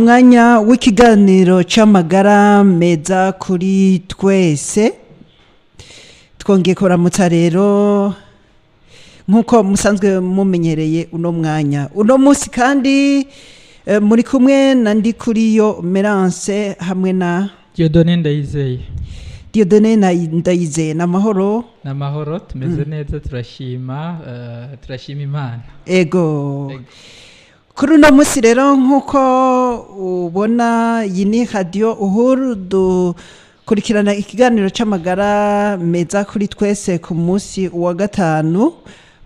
Mwanya w'ikiganiro c'amagara meza kuri twese. Twongeye kuramutsa rero nk'uko musanzwe mumenyereye uno mwanya, uno munsi kandi muri kumwe na Ndikuriyo Merance hamwe na Dieudonné Ndayizeye. Dieudonné na Ndayizeye, n'amahoro? N'amahoro, tumeze neza, turashima, turashima Imana. Ego. Ego. Kuri uno munsi rero, nk'uko ubona, iyi ni Radiyo Uhuru, dukurikirana ikiganiro c'amagara meza kuri twese ku munsi wa gatanu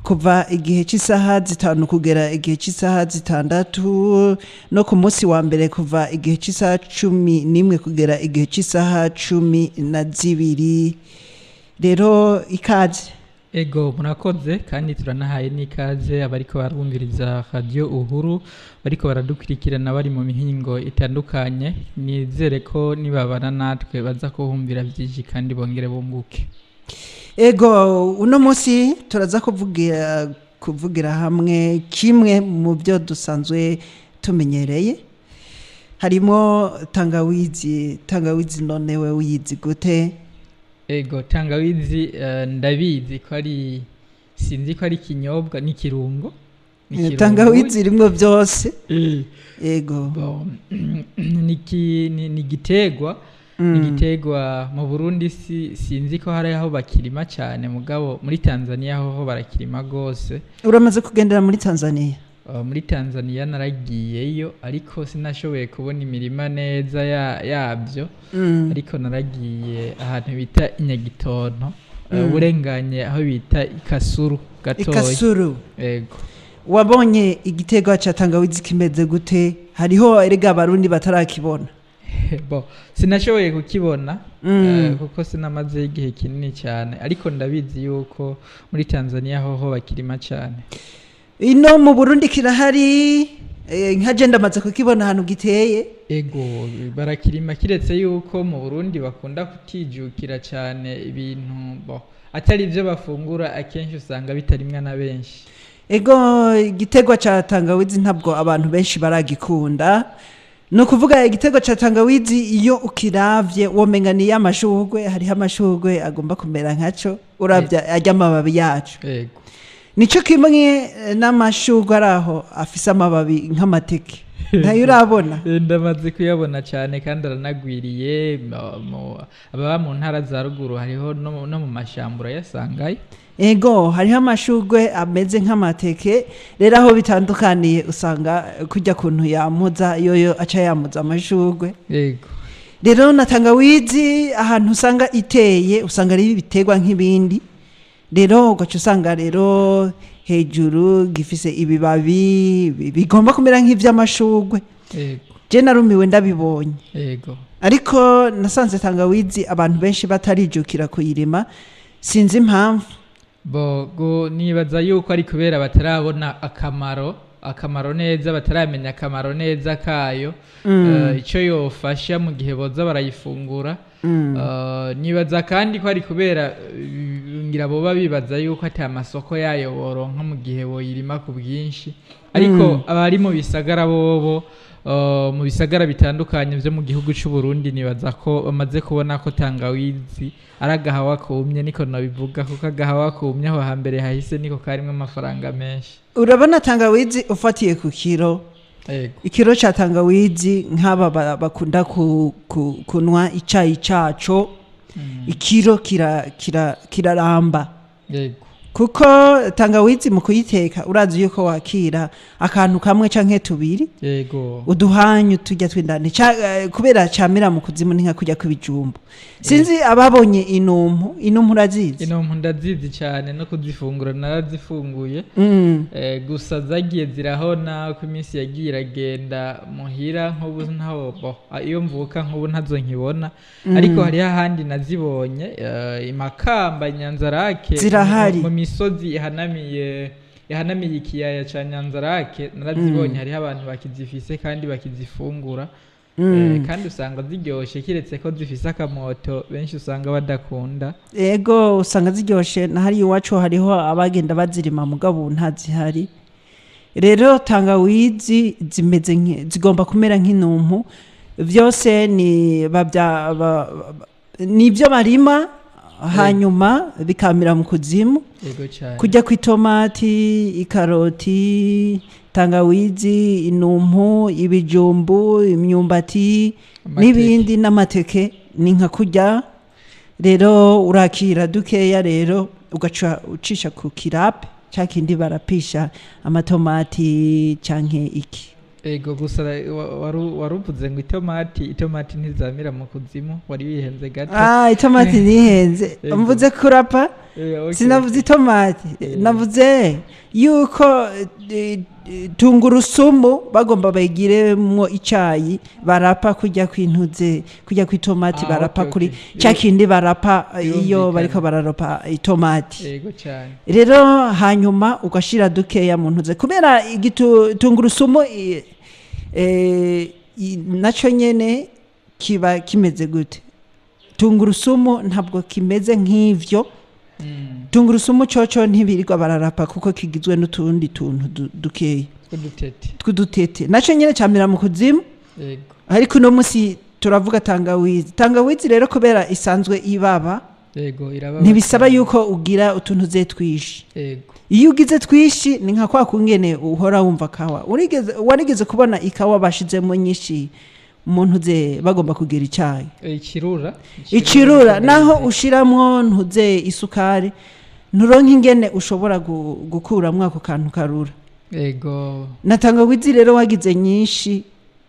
kuva igihe cy'isaha 5 kugera igihe cy'isaha 6, no ku munsi wa mbere kuva igihe cy'isaha 11 kugera igihe cy'isaha 12. Rero ikaze. Ego, murakoze, kandi turanahaye n'ikaze abariko barumviriza Radio Uhuru, bariko baradukurikirana bari mu mihingo itandukanye. Nizere ko nibabana natwe baza kuhumvira vyinshi kandi bongere bunguke. Ego, uno munsi turaza kuvugira hamwe kimwe mu byo dusanzwe tumenyereye, harimo tangawizi. Tangawizi none we uyizi gute? Ego, tangawizi ndabizi ko ari, sinzi ko ari ikinyobwa n'ikirungo. Ni Tangawizi irimwo byose. Ego. Bon, ni igiterwa, ni igiterwa mu Burundi sinzi ko hari aho bakirima cyane, mugabo muri Tanzania hoho barakirima gose. Uramaze kugendera muri Tanzania? Muri Tanzania naragiyeyo, ariko sinashoboye kubona imirima neza yabyo. Ariko naragiye ahantu bita Inyagitonto, urenganye aho bita Ikasuru gatoya. Ikasuru. Ego. Wabonye igiterwa ca tangawizi kimeze gute? Hariho erega Abarundi batarakibona. Bo, sinashoboye kukibona kuko sinamaze igihe kinini cyane, ariko ndabizi yuko muri Tanzania hoho bakirima cyane. Ino mu Burundi kirahari, nka je ndamaze kukibona ahantu giteye. Ego, barakirima, kiretse yuko mu Burundi bakunda kutijukira cyane ibintu bo atari ibyo bafungura, akenshi usanga bitarimwa na benshi. Ego, igiterwa ca tangawizi ntabwo abantu benshi baragikunda. Ni ukuvuga igiterwa ca tangawizi iyo ukiravye womenga ni y'amashurwe, hariho amashurwe agomba kumera nkaco uravye arya amababi yaco. Nico kimwe n'amashurwe ari aho afise amababi nk'amateke, ntayo urabona? Ndamaze kuyabona cyane kandi aranagwiriye. Ababa mu ntara za ruguru hariho no mu mashyamba urayasangayo. Ego, hariho amashurwe ameze nk'amateke. Rero aho bitandukaniye, usanga kujya kuntu yamuza yoyo aca yamuza amashurwe. Rero na tangawizi ahantu usanga iteye usanga ari ibiterwa nk'ibindi. Rero ugaca usanga rero hejuru gifise ibibabi bigomba kumera nk'ivy'amashurwe. Je narumiwe ndabibonye. Ariko nasanze tangawizi abantu benshi batarijukira kuyirima, sinzi impamvu. Bogo nibaza yuko ari kubera batarabona akamaro neza, bataramenya akamaro neza kayo, icyo yofasha mu gihe boza barayifungura. Nibaza kandi ko ari kubera ngira boba bibaza yuko ata masoko yayo boronka mu gihe boyirima ku bwinshi. Ariko abari mu bisagara bobo, mu bisagara bitandukanye byo mu gihugu cy'u Burundi, nibaza ko bamaze kubona ko tangawizi ari agahawa kumye, niko nabivuga, kuko agahawa kumye aho hambere hahise niko karimwo amafaranga menshi. Urabona tangawizi ufatiye ku kiro, ikiro ca tangawizi, nk'aba bakunda kunwa icayi caco, ikiro kiraramba. Kuko tangawizi mu kuyiteka urazi yuko wakira akantu kamwe canke tubiri, uduhanyu tujya twindani, kubera camera mu kuzimu, ni nka kurya kw'ibijumbu. Sinzi ababonye inumpu. Inumpu urazizi? Inumpu ndazizi cyane, no kuzifungura narazifunguye. Gusa zagiye zirahona uko iminsi yagiye iragenda muhira. Nk'ubu ntaho bo iyo mvuka nk'ubu ntazo nkibona, ariko hariho ahandi nazibonye, i Makamba, Nyanzarake. Zirahari. Mu misozi ihanamiye ikiyaya ca Nyanzarake narazibonye, hariho abantu bakizifise kandi bakizifungura. Kandi usanga ziryoshe, kiretse ko zifise akamoto benshi usanga badakunda. Ego, usanga ziryoshe. Na hariya iwacu hariho abagenda bazirima, mugabo ubu ntazihari. Rero tangawizi zimeze zigomba kumera nk'inumpu, byose ni babya nibyo barima, hanyuma bikamira mu kuzimu. Yego cyane. Kujya ku itomati, ikaroti, tangawizi, inumpu, ibijumbu, imyumbati Amateke. n'ibindi n'amateke, ni nka kurya. Rero urakira dukeya, rero ugaca ucisha ku kirape cya kindi barapisha amatomati canke iki. Ego, gusa waruvuze ngo itomati ntizamira mu kuzimu, wari wihenze gato. Ah, itomati nihenze. Ego. Mvuze kurapa. Okay. Sinavuze itomati. Navuze yuko tungurusumu bagomba bayigiremwo icayi, barapa kujya kwintuze, kujya kw'itomati. Ah, barapa kuri cya kindi barapa iyo bariko bararopa itomati. Yego cyane. Rero hanyuma ugashira dukeya mu ntuze, kubera tungurusumu naco nyene kiba kimeze gute? Tungurusumu ntabwo kimeze nk'ivyo. Tungurusumu coco ntibirirwa bararapa, kuko kigizwe n'utundi tuntu dukeya Tw'udutete. tw'udutete. Naco nyene camira mu kuzimu. Ariko uno musi turavuga tangawizi. Tangawizi rero, kubera isanzwe ibaba, Yego, irababa ntibisaba cyane. yuko ugira utuntu ze twishi. Iyo ugize twishi, ni nka kwa kungene uhora wumva kawa. Warigeze kubona ikawa bashizemo nyinshi mu ntuze, bagomba kugira icayi? Ikirura. Ikirura. Naho ushiramwo ntuze isukari, nturonka ingene ushobora gukuramwo ako kantu karura. Na tangawizi rero, wagize nyinshi,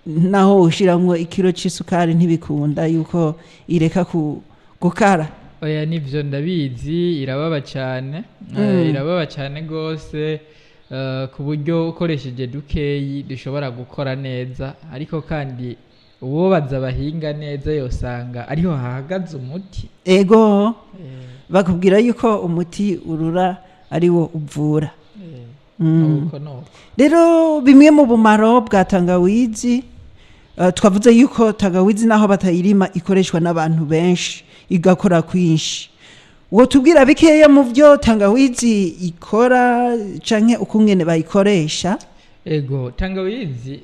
naho ushiramwo ikiro c'isukari, ntibikunda yuko ireka gukara. Oya, nivyo ndabizi, irababa cyane. Irababa cyane gose, ku buryo ukoresheje dukeyi dushobora gukora neza. Ariko kandi uwobaza abahinga neza yosanga ariho hahagaze umuti. Ego, bakubwira yuko umuti urura ari wo uvura. Nuko nuko. Rero bimwe mu bumaro bwa tangawizi, twavuze yuko tangawizi naho batayirima ikoreshwa n'abantu benshi, igakora kwinshi. Wotubwira bikeya mu byo tangawizi ikora canke ukungene bayikoresha? Ego, tangawizi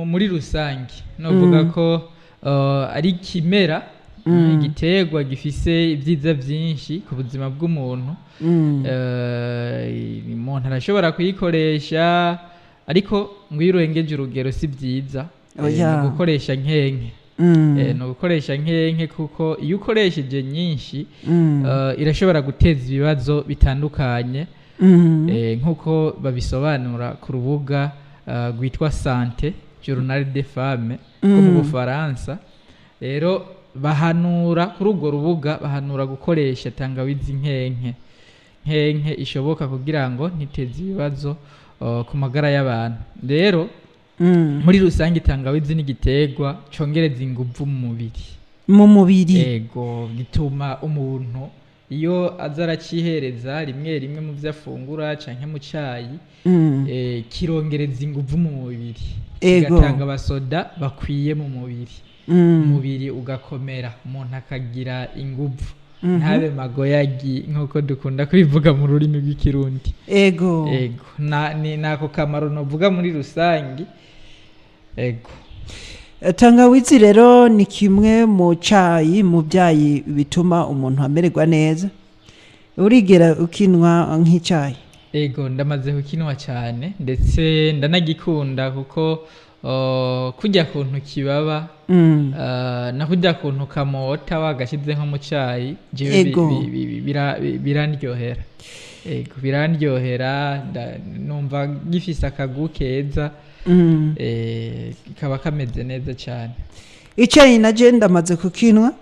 muri rusange novuga ko ari ikimera, igiterwa gifise ibyiza byinshi ku buzima bw'umuntu. Umuntu arashobora kuyikoresha, ariko ngo iyo urengeje urugero si byiza. Oya. Ni ugukoresha nkenke. Ni ugukoresha nkenke, kuko iyo ukoresheje nyinshi irashobora guteza ibibazo bitandukanye. Nk'uko babisobanura ku rubuga rwitwa Sante Journal de Femme rwo mu Bufaransa. Rero bahanura, kuri urwo rubuga bahanura gukoresha tangawizi nkenke nkenke ishoboka, kugira ngo ntiteze ibibazo ku magara y'abantu. Rero muri rusange tangawizi ni igiterwa congereza inguvu mu mubiri. Mu mubiri. Ego, gituma umuntu iyo aza aracihereza rimwe rimwe mu byo afungura canke mu cayi, kirongereza inguvu mu mubiri, kigatanga abasoda bakwiye mu mubiri, umubiri ugakomera, umuntu akagira inguvu, ntabe magoyagi nk'uko dukunda kubivuga mu rurimi rw'Ikirundi. Ego, ni nako kamaro novuga muri rusange, ego. Tangawizi rero ni kimwe mu cayi, mu byayi bituma umuntu amererwa neza. Urigera ukinwa nk'icayi? Ego, ndamaze kukinwa cyane, ndetse ndanagikunda, kuko kurya kuntu kibaba na kurya kuntu kamota wagashize nko mu cayi, jewe birandyohera. Ego, birandyohera, numva gifise akagu keza, kaba kameze neza cyane. Icayi na je ndamaze kukinwa.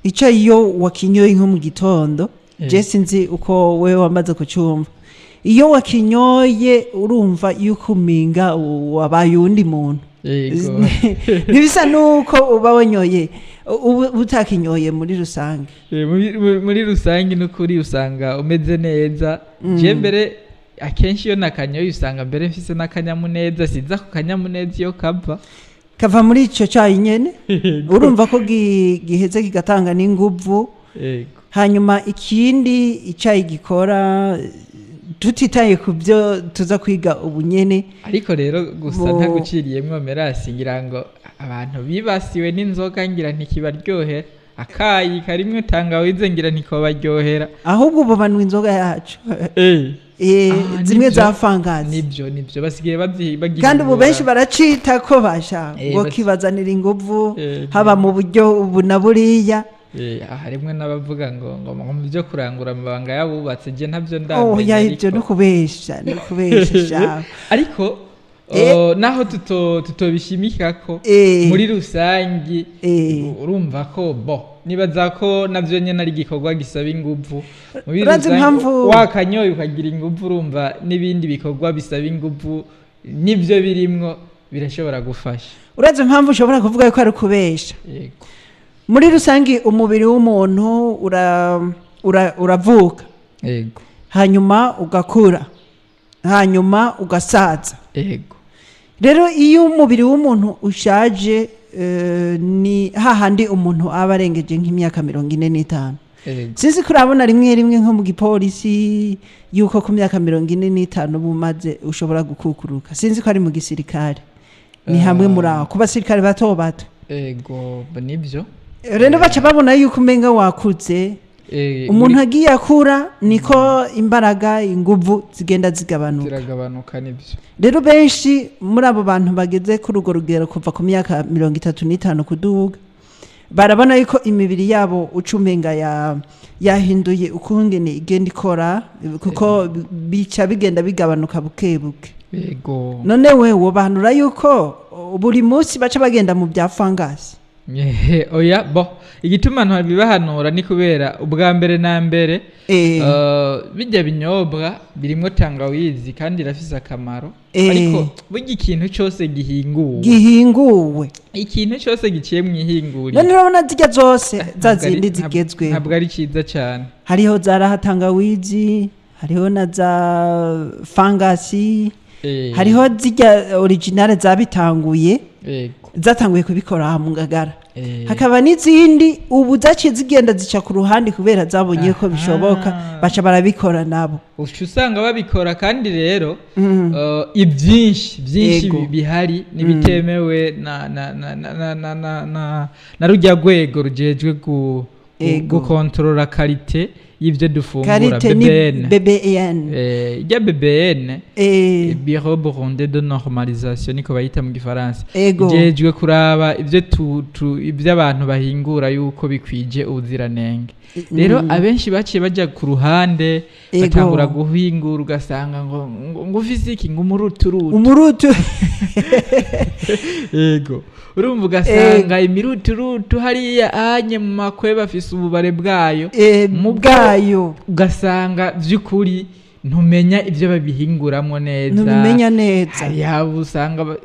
Icayi iyo wakinyoye nko mu gitondo, je sinzi uko wewe wamaze kucumva, iyo wakinyoye urumva yuko uminga wabaye uwundi muntu. Ntibisa nuko uba wanyoye uba utakinyoye muri rusange. Muri rusange n'ukuri usanga umeze neza. Je mbere akenshi iyo nakanyoye usanga mbere mfise n'akanyamuneza, sinzi ako kanyamuneza iyo kava. Kava muri ico cayi nyene. Urumva ko giheze kigatanga n'inguvu. Hanyuma ikindi icayi gikora, Tutitaye ku byo tuza kwiga ubu nyene. Ariko rero gusa ntaguciriyemwo, Merasi, ngira ngo abantu bibasiwe n'inzoga ngira ntikibaryohera akayi karimwo tangawize, ngira ntikobaryohera. Ahubwo ubu banywa inzoga yacu. Zimwe za fangazi. Nibyo, basigaye kandi ubu benshi baracita ko basha ngo kibazanira inguvu, haba mu buryo ubu na buriya. Harimwo n'abavuga ngo mu byo kurangura amabanga y'abubatse, je ntabyo Oh ndamenya. Ya, ibyo no kubesha, no kubesha sha. Ariko naho tutobishimikako muri rusangi, urumva ko bo nibaza ko navyo nyene ari igikorwa gisaba inguvu muri Urazi rusangi. Wakanyoye ukagira inguvu, urumva n'ibindi bikorwa bisaba inguvu nivyo birimwo birashobora gufasha. Urazi impamvu ushobora kuvuga ko ari ukubesha? Yego. Muri rusangi umubiri w'umuntu uravuka, hanyuma ugakura, hanyuma ugasaza. Rero iyo umubiri w'umuntu ushaje, ni hahandi umuntu aba arengeje nk'imyaka 45. Sinzi ko urabona rimwe rimwe nko mu gipolisi yuko ku myaka 45 bumaze ushobora gukukuruka. Sinzi ko ari mu gisirikare, ni hamwe muri aho ku basirikare bato bato. Yego, nibyo. Rero baca babona yuko umenga wakuze. Umuntu agiye akura niko imbaraga, inguvu zigenda zigabanuka. Ziragabanuka, nibyo. Rero benshi muri abo bantu bageze kuri urwo rugero, kuva ku myaka 35 kuduga, barabona yuko imibiri yabo uca umenga yahinduye ukungene igenda ikora, kuko bica bigenda bigabanuka buke buke. None we wobahanura yuko buri munsi baca bagenda mu bya fangasi? Oya, bo igituma ntabibahanura ni kubera ubwa mbere na mbere bijya binyobwa birimwo tangawizi kandi irafise akamaro. Ariko burya ikintu cyose gihinguwe, gihinguwe, ikintu cyose giciye mu ihinguriro, none urabona zirya zose za zindi zigezweho, ntabwo ari cyiza cyane. Hariho za raha tangawizi, hariho na za fangasi, hariho zirya originale zabitanguye, zatanguye kubikora aha mu Ngagara, hakaba n'izindi ubu zaciye zigenda zica ku ruhande kubera zabonye ko bishoboka, baca barabikora nabo. Uca usanga babikora kandi rero ibyinshi byinshi bihari n'ibitemewe na rujya rwego rujejwe gukontorora qualité y'ibyo dufungura. Qualité ni BBN. BBN. Ijya BBN, Bureau Burundais de Normalisation niko bayita mu gifaransa, ijejwe kuraba ibyo ibyo abantu bahingura yuko bikwije ubuziranenge. Rero abenshi baciye bajya ku ruhande, batangura guhingura, ugasanga ngo ufise iki, ngo umuruturutu. Umurutu. Yego, urumva ugasanga imiruturutu hariya anye mu makwe bafise ububare bwayo. Bwayo. Ugasanga by'ukuri ntumenya ibyo babihinguramo neza. Ntubimenya neza. Hariya abo usanga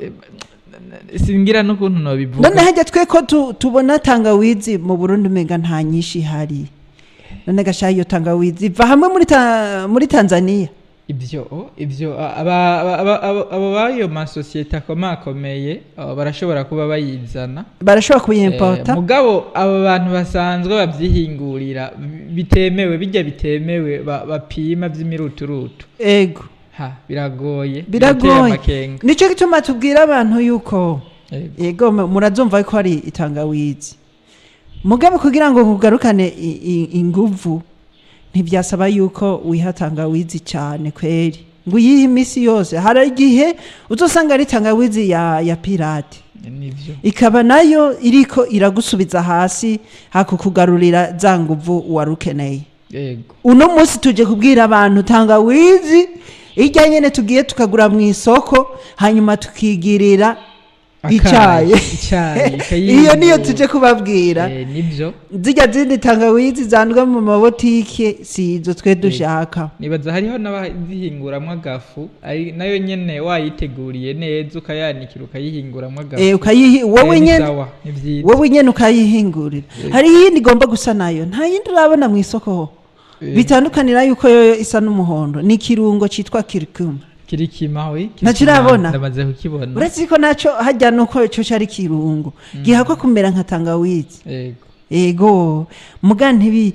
singira n'ukuntu nobivuga. None hajya twe ko tubona tangawizi mu Burundi umenga nta nyinshi ihari, none gashaye iyo tangawizi iva hamwe muri Tanzania? Ibyo abo bayo masosiyete akomakomeye barashobora kuba bayizana. Barashobora kuyimporta. Mugabo abo bantu basanzwe babyihingurira bitemewe, bijya bitemewe bapima by'imiruturutu, ha, biragoye. Biragoye. Birateye amakenga. Nicyo gituma tubwira abantu yuko yego, murazumva ko ari itangawizi, mugabo kugira ngo kugarukane inguvu ntibyasaba yuko wiha tangawizi cyane kweri, ngo uyihe iminsi yose. Hari igihe uzosanga ari tangawizi ya pirate, ikaba nayo iriko iragusubiza hasi hakukugarurira za nguvu wari ukeneye. Uno munsi tuje kubwira abantu tangawizi ijya nyene tugiye tukagura mu isoko, hanyuma tukigirira icayi. Icyayi. Iyo niyo tuje kubabwira. Nibyo. Zirya zindi tangawizi zandwa mu mabotike si izo twe dushaka. Nibaza hariho n'abazihinguramwo agafu, nayo nyene wayiteguriye neza ukayanikira ukayihinguramwo agafu. Wowe Ni nyene sawa, ni vyiza. Wowe nyene ukayihingurira. Hari iyindi igomba gusa nayo, nta yindi urabona mu isoko ho bitandukanira yuko yoyo isa n'umuhondo, ni ikirungo citwa curcuma. Kirikima, oui. Ntacyo urabona? Ndamaze kukibona. Uretse ko naco hajya nuko ico cari kirungo gihakwa kumera nka tangawizi. Ego, muga ntibi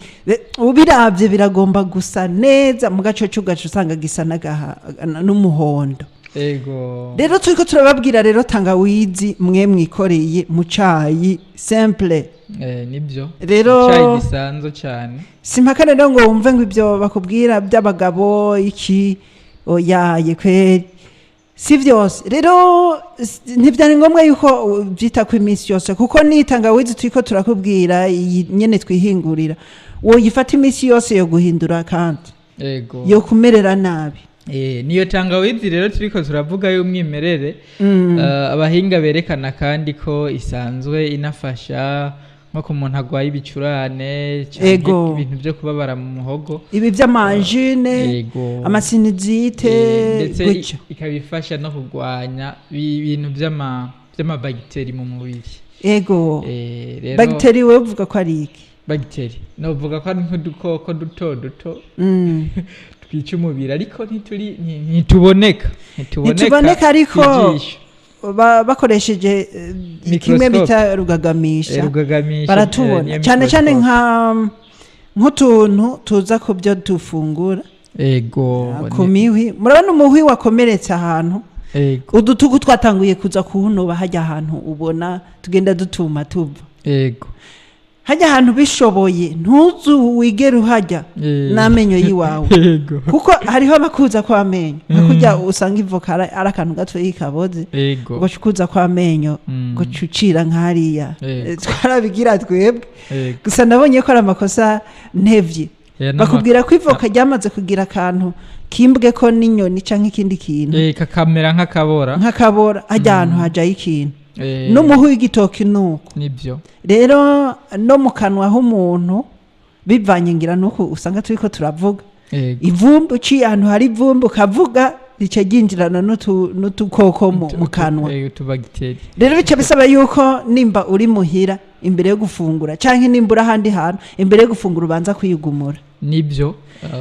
ubiravye biragomba gusa neza, muga co ugaca usanga gisa n'umuhondo. Rero turiko turababwira rero tangawizi mwe mwikoreye mu cayi simple. Nibyo. Rero Icayi gisanzwe cyane. Simpaka rero ngo wumve ngo ibyo bakubwira by'abagabo iki, oyaye kweri, si byose. Rero ntibyari ngombwa yuko ubyita ku iminsi yose, kuko ni tangawizi turiko turakubwira iyi nyene twihingurira, woyifata iminsi yose yo guhindura kandi yo kumerera nabi. Niyo tangawizi rero turiko turavuga y'umwimerere. Abahinga berekana kandi ko isanzwe inafasha nko ku muntu agwaye ibicurane canke ibintu byo kubabara mu muhogo. Ibi by'amangine, amasinusite. Ndetse Gutyo. ikaba ifasha no kurwanya ibintu vy'amabagiteri mu mubiri. Rero Bagiteri wewe uvuga ko ari iki? Bagiteri novuga ko ari nk'udukoko duto duto twica umubiri, ariko ntituboneka. Ntituboneka, ariko kw'ijisho. Bakoresheje kimwe Microscope. bita rugagamisha. Rugagamisha, baratubona niyo cyane cyane microscope. Nk'utuntu tuza ku byo dufungura, ku mihwi. Murabona umuhwi wakomeretse ahantu, udutugu twatanguye kuza kuwunoba hajya ahantu ubona tugenda dutuma tuva hajya ahantu, bishoboye ntuzu wigere uhajya n'amenyo y'iwawe, kuko hariho abakuza kw'amenyo nka kurya usanga ivoka ari akantu gatoyi kaboze, ugaca ukuza kw'amenyo, ugaca ucira nk'hariya. Twarabigira twebwe. Gusa nabonye ko ari amakosa ntevye. Bakubwira ko ivoka ryamaze kugira akantu kimbwe ko n'inyoni canke ikindi kintu, kakamera nk'akabora. Nk'akabora, hajya ahantu hajayo ikintu. N'umuhu w'igitoki nuko. Nibyo. Rero no mu kanwa h'umuntu, bivanye ngira nuko usanga turiko turavuga ivumbi, uciye ahantu hari ivumbi ukavuga, rica ryinjirana n'utukoko mu kanwa. Utubagiteri. Rero bica bisaba yuko nimba uri muhira, imbere yo gufungura, canke nimba uri ahandi hantu, imbere yo gufungura ubanza kwiyugumura. Nibyo.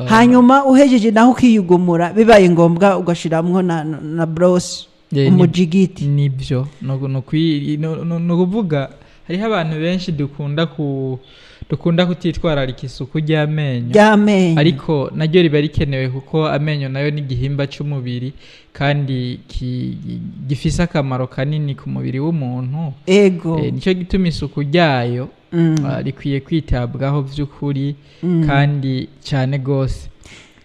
Hanyuma uhejeje naho ukiyugumura, bibaye ngombwa ugashiramwo na brosse, umujigiti. Nibyo, no kuvuga hariho abantu benshi dukunda kutitwararika isuku ry'amenyo, ry'amenyo. Ariko naryo riba rikenewe, kuko amenyo nayo ni igihimba c'umubiri kandi gifise akamaro kanini ku mubiri w'umuntu. Nicyo gituma isuku ryayo rikwiye kwitabwaho by'ukuri kandi cyane gose.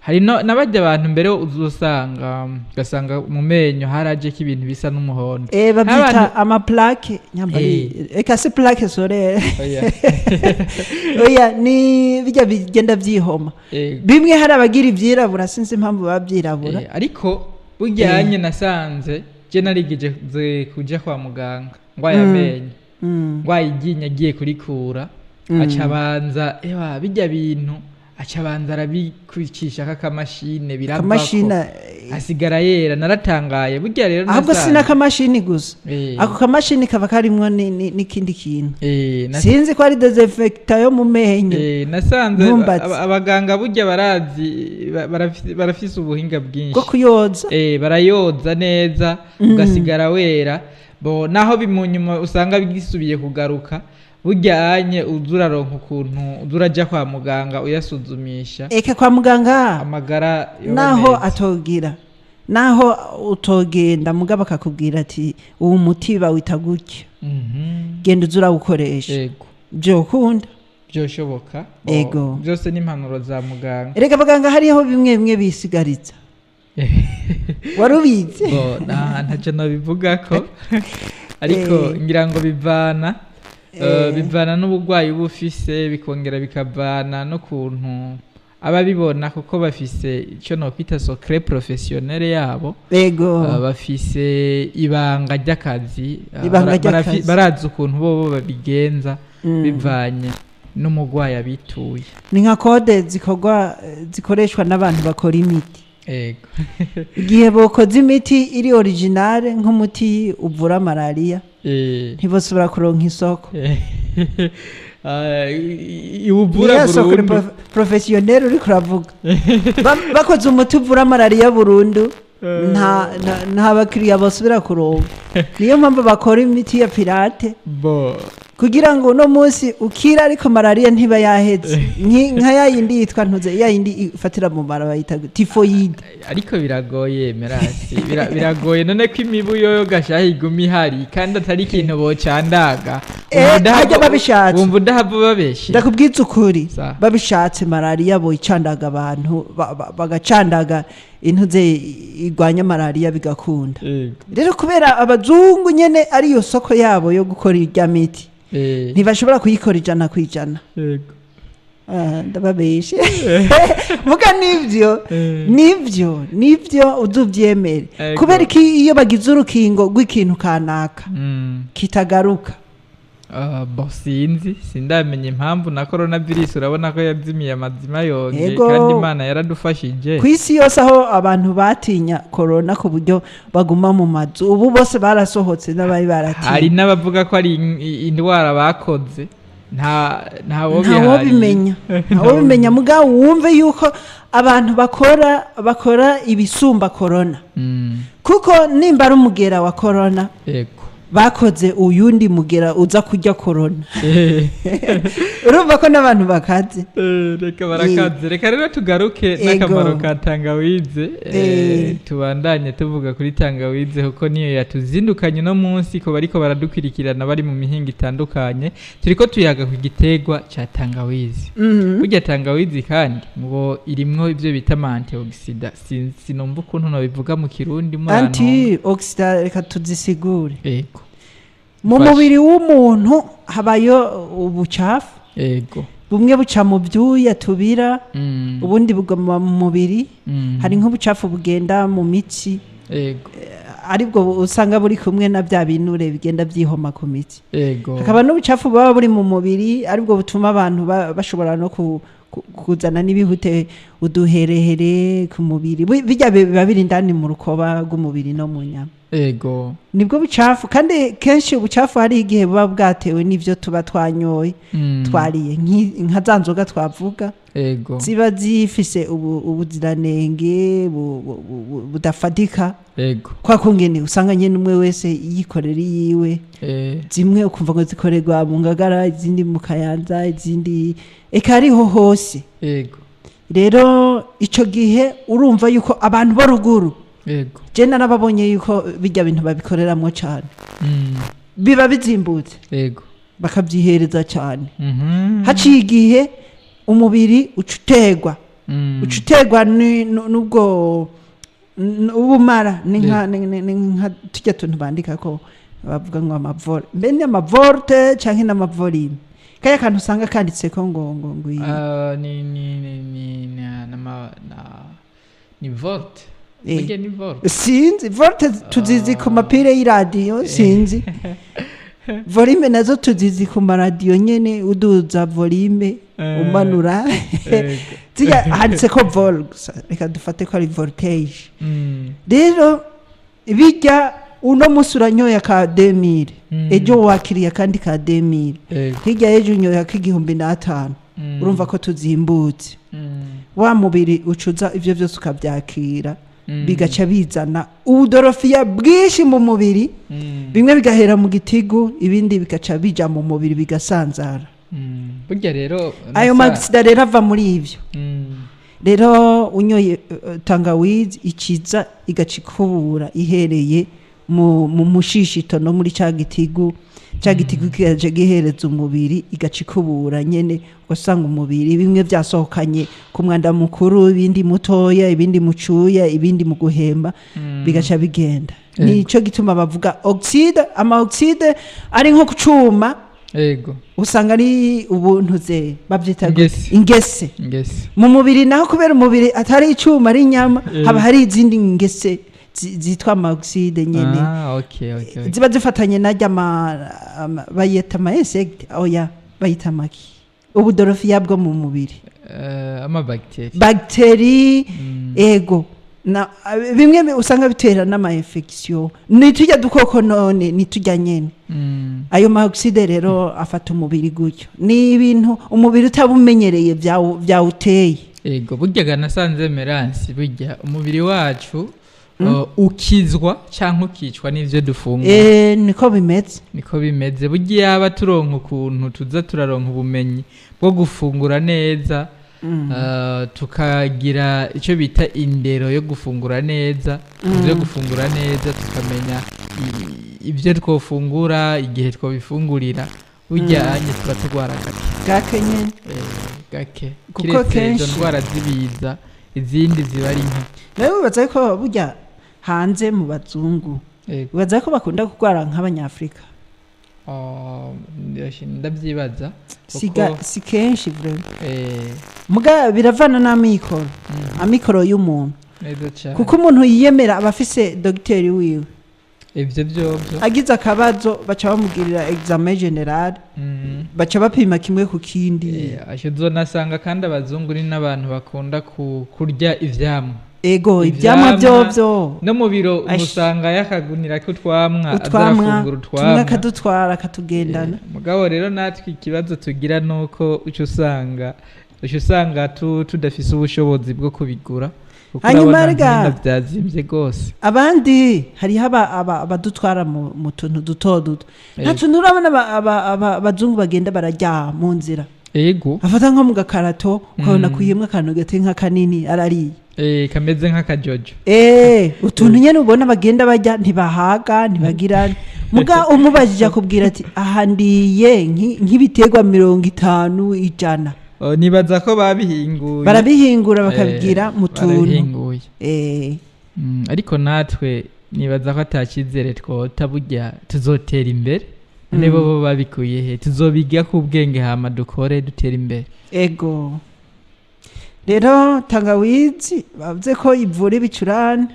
Hari n'abajya abantu mbere uzosanga ugasanga mu menyo harajeko ibintu bisa n'umuhondo. Babyita amaplaque nyambari. Eka si plaque solaire. Oya. Oya, ni bijya bigenda byihoma. Bimwe hari abagira ibyirabura, sinzi impamvu baba byirabura. Ariko burya nasanze je narigeze kuja kwa muganga ngwaye amenyo, ngwaye iryinyo, agiye kurikura, aca abanza, ewa, bijya bintu aca abanza arabikwicisha k'akamashine, biravako, akamashini, asigara yera. Naratangaye burya rero. Ahubwo si n'akamashini gusa, ako kamashini kaba karimwo n'ikindi kintu. Sinzi ko ari désinfectant yo mu menyo. Nasanze Ntumbatse. abaganga burya barazi, barafise ubuhinga bwinshi bwo kuyoza. Barayoza neza ugasigara wera. Bo naho bimunyuma usanga bigisubiye kugaruka, burya anye uza uraronka ukuntu uza uraja kwa muganga uyasuzumisha. Eka kwa muganga amagara yoba naho meza. Atogira naho utogenda, mugabo akakubwira ati uwo muti bawita gutya, genda uze urawukoresha. Byokunda. Byoshoboka. Bo, byose ni impanuro za muganga. Erega abaganga hariho bimwe bimwe bisigaritsa, wari ubizi? Bo, ntacyo nabivugako, ariko ngira ngo bivana n'uburwayi uba ufise, bikongera bikavana n'ukuntu ababibona, kuko bafise icyo nokwita secret professionnel yabo. Bafise ibanga ry'akazi. Ibanga ry'akazi. Barazi ukuntu bobo babigenza bivanye n'umurwayi abituye. Ni nka code zikorwa, zikoreshwa n'abantu bakora imiti. Igihe bokoze imiti iri originale, nk'umuti uvura malariya, ntibosubira kuronka isoko. Iwuvura Niyo secret burundu. Professionnel uriko uravuga. Bakoze umuti uvura malariya burundu, nta bakiriya basubira kuronka. Niyo mpamvu bakora imiti ya pirate. Bo. Kugira ngo uno munsi ukira, ariko malariya ntiba yaheze. Nka ya yindi yitwa ntuze, ya yindi ifatira mu mara bayita typhoïde. Ariko biragoye, Merasi. Biragoye none ko imibu yoyo gashaha iguma ihari kandi atari ikintu bocandaga. Hajya babishatse. Wumva udahava babeshe. Ndakubwiza ukuri, babishatse malariya boyicandaga abantu, bagacandaga intuze igwanya malariya, bigakunda. Rero kubera abazungu nyene ariyo soko yabo yo gukora irya miti, ntibashobora kuyikora 100%. Ah, ndababeshe muga nivyo. Nivyo uzuvyemere. Kubera iki iyo bagize urukingo rw'ikintu kanaka kitagaruka? Ah, bo sinzi, sindamenya impamvu. Na coronavirus urabona ko yazimiye amazima yonge. Kandi Imana yaradufashije. Ku isi yose aho abantu batinya corona ku buryo baguma mu mazu, ubu bose barasohotse n'abari baratinya. Hari n'abavuga ko ari indwara bakoze, nta Ntawobimenya, ntawobimenya. Mugabo wumve yuko abantu bakora ibisumba corona, kuko nimba ari umugera wa corona, bakoze uyundi mugera uza kurya corona. Urumva ko n'abantu bakaze. Reka barakaze. Reka rero tugaruke n'akamaro ka tangawize. Tubandanye tuvuga kuri tangawize kuko niyo yatuzindukanye uno munsi. Ko bariko baradukurikirana bari mu mihinga itandukanye, turiko tuyaga ku giterwa ca tangawizi. Burya tangawizi kandi ngo irimwo ivyo bita ama antioxidant. Sinumva ukuntu nobivuga mu Kirundi, murantunga. Antioxidant, reka tuzisigure. Mu Fasha. mubiri w'umuntu habayo ubucafu. Bumwe buca mu byuya tubira, ubundi buguma mu mubiri. Hari nk'ubucafu bugenda mu mitsi, aribwo usanga buri kumwe na bya binure bigenda byihoma ku mitsi. Hakaba n'ubucafu buba buri mu mubiri, aribwo butuma abantu bashobora no kuzana n'ibihute, uduherehere ku mubiri. Bijya biba biri indani mu rukoba rw'umubiri no mu nyama. Nibwo bucafu. Kandi kenshi ubucafu hari igihe buba bwatewe n'ivyo tuba twanyoye, twariye, nka za nzoga twavuga, ziba zifise ubuziranenge budafatika. Kwa kungene usanga nyene umwe wese yikorera iyiwe. Zimwe ukumva ngo zikorerwa mu Ngagara, izindi mu Kayanza, izindi eka ariho hose. Rero ico gihe urumva yuko abantu bo ruguru, je narababonye yuko bijya bintu babikoreramwo cane, biba bizimbutse, bakavyihereza cane. Haciye igihe umubiri uca uterwa, uca uterwa n'ubwo ubumara. Ni nka tujya tuntu bandika ko bavuga ngo amavore, mbe ni amavolte canke n'amavolume, kaya kantu usanga kanditseko ngo iyi. Ah, ni ni ni ni na na ma- na ni volt. Burya ni volt. Sinzi, volte tuzizi ku mapire y'iradiyo, sinzi. Volume nazo tuzizi ku maradiyo nyene, uduza volume, umanura. Zirya handitse ko vol gusa, reka dufate ko ari voltage. Rero bijya uno munsi uranyoye ka 2000, ejo wakiriye akandi ka 2000, hirya y'ejo unyoye ak'igihumbi n'atanu. Urumva ko tuzimbutse. Wa mubiri ucuza ivyo vyose ukavyakira, bigaca bizana ubudorofiya bwinshi mu mubiri. Bimwe bigahera mu gitigu, ibindi bigaca bija mu mubiri bigasanzara. Burya rero Ayo magisida rero ava muri ivyo. Rero unyoye tangawizi, ikiza igaca ikubura ihereye mu mushishito no muri ca gitigu. Ca gitigu kigaca gihereza umubiri, igaca ikubura nyene, ugasanga umubiri bimwe vyasohokanye ku mwanda mukuru, ibindi mutoya, ibindi mucuya, ibindi mu guhemba, bigaca bigenda. Nico gituma bavuga oxyde. Ama oxyde ari nko kucuma, usanga ari ubuntu ze bavyita gute? Ingese. Ingese. Ingese. Mu mubiri naho, kubera umubiri atari icuma, ari inyama, haba hari izindi ngese zitwa ama oxyde nyene. Ah, okay. Ziba zifatanye narya bayita ama insecte, oya, bayita amaki, ubudorofiya bwo mu mubiri. Amabacteri. Bagiteri. Ego, na bimwe usanga bitera n'ama infection, ni tujya dukoko none ni tujya nyene. Ayo ma oxyde rero afata umubiri gutyo, ni ibintu umubiri utabumenyereye byawuteye. Ego, burya ga nasanze, Meransi, burya umubiri wacu Ukizwa cyangwa ukicwa n'ivyo dufungura. Niko bimeze. Niko bimeze. Burya yaba turonka ukuntu tuza turaronka ubumenyi bwo gufungura neza, tukagira icyo bita indero yo gufungura neza, ibyo gufungura neza, tukamenya ibyo twofungura, igihe twobifungurira, burya anye tuba turwara gake. Gake nyene. Gake. Kuko Kiretse izo kenshi- ndwara z'ibiza, izindi ziba ari nke. Nawe wibaza ko burya hanze mu bazungu, wibaza ko bakunda kurwara nk'abanyafurika? Oh, ndabyibaza. Si kenshi vraiment. Muga biravana n'amikoro, amikoro y'umuntu. Neza cyane. Kuko umuntu yiyemera aba afise dogiteri wiwe. Ivyo vyovyo. Agize akabazo, baca bamugirira examen général, baca bapima kimwe ku kindi. Aho uzonasanga kandi abazungu ni n'abantu bakunda kurya ivyamwa. Ego, ivyamwa. Ivyamwa. Vyovyo. No mu biro Ash. umusanga yakagunira ko utwamwa, aza Utwamwa arafungura tumwe, utwamwa. akadutwara, akatugendana. Mugabo rero natwe ikibazo tugira nuko uca usanga tudafise ubushobozi bwo kubigura, kuko Hanyuma urabona rega- nk'ino vyazimvye rwose. Abandi hariho abadutwara mu tuntu duto duto. Nta tuntu urabona abazungu bagenda bararya mu nzira? Afata nko mu gakarato, ukabona kuyimwe akantu gate nk'akanini arariye. Kameze nk'akajojo. Utuntu nyene ubona bagenda barya, ntibahaga, ntibagira. Muga umubajije akubwira ati: "Aha ndiye nk'ibiterwa 50, 100." Oh, nibaza ko babihinguye. Barabihingura, bakabigira mu tuntu. Barabihinguye. Ariko natwe nibaza ko ata cyizere twota burya tuzotera imbere. None bo babikuye he? Tuzobiga ku bwenge, hama dukore dutere imbere. Ego, rero tangawizi bavuze ko ivura ibicurane.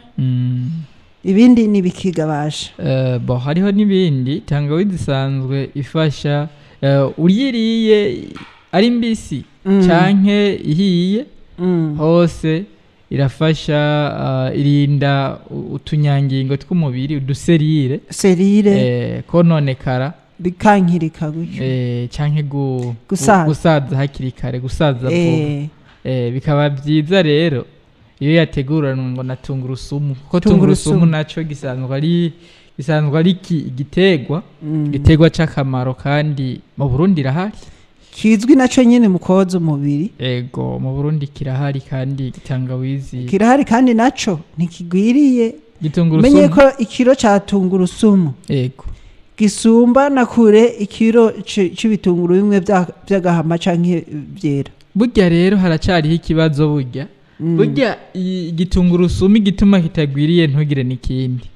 Ibindi ni ibikigabasha? Bo hariho n'ibindi. Tangawizi isanzwe ifasha, uyiriye ari mbisi canke ihiye, hose irafasha. Irinda utunyangingo tw'umubiri, uduserire, serire, kononekara. Bikankirika gutyo. Canke Gusaza. Gusaza hakiri kare, gusaza vuba. Bikaba byiza rero iyo yateguranwe ngo na tungurusumu, kuko Tungurusumu. tungurusumu naco gisanzwe ari igiterwa, igiterwa c'akamaro, kandi mu Burundi irahari. Kizwi naco nyene mu koza umubiri. Ego, mu Burundi kirahari, kandi tangawizi Kirahari, kandi naco ntikigwiriye. Gitungurusumu. Menye ko ikiro ca tungurusumu gisumba na kure ikiro c'ibitunguru bimwe vy'agahama canke vyera. Burya rero haracariho ikibazo burya. Burya igitungurusumu igituma kitagwiriye, ntugire n'ikindi.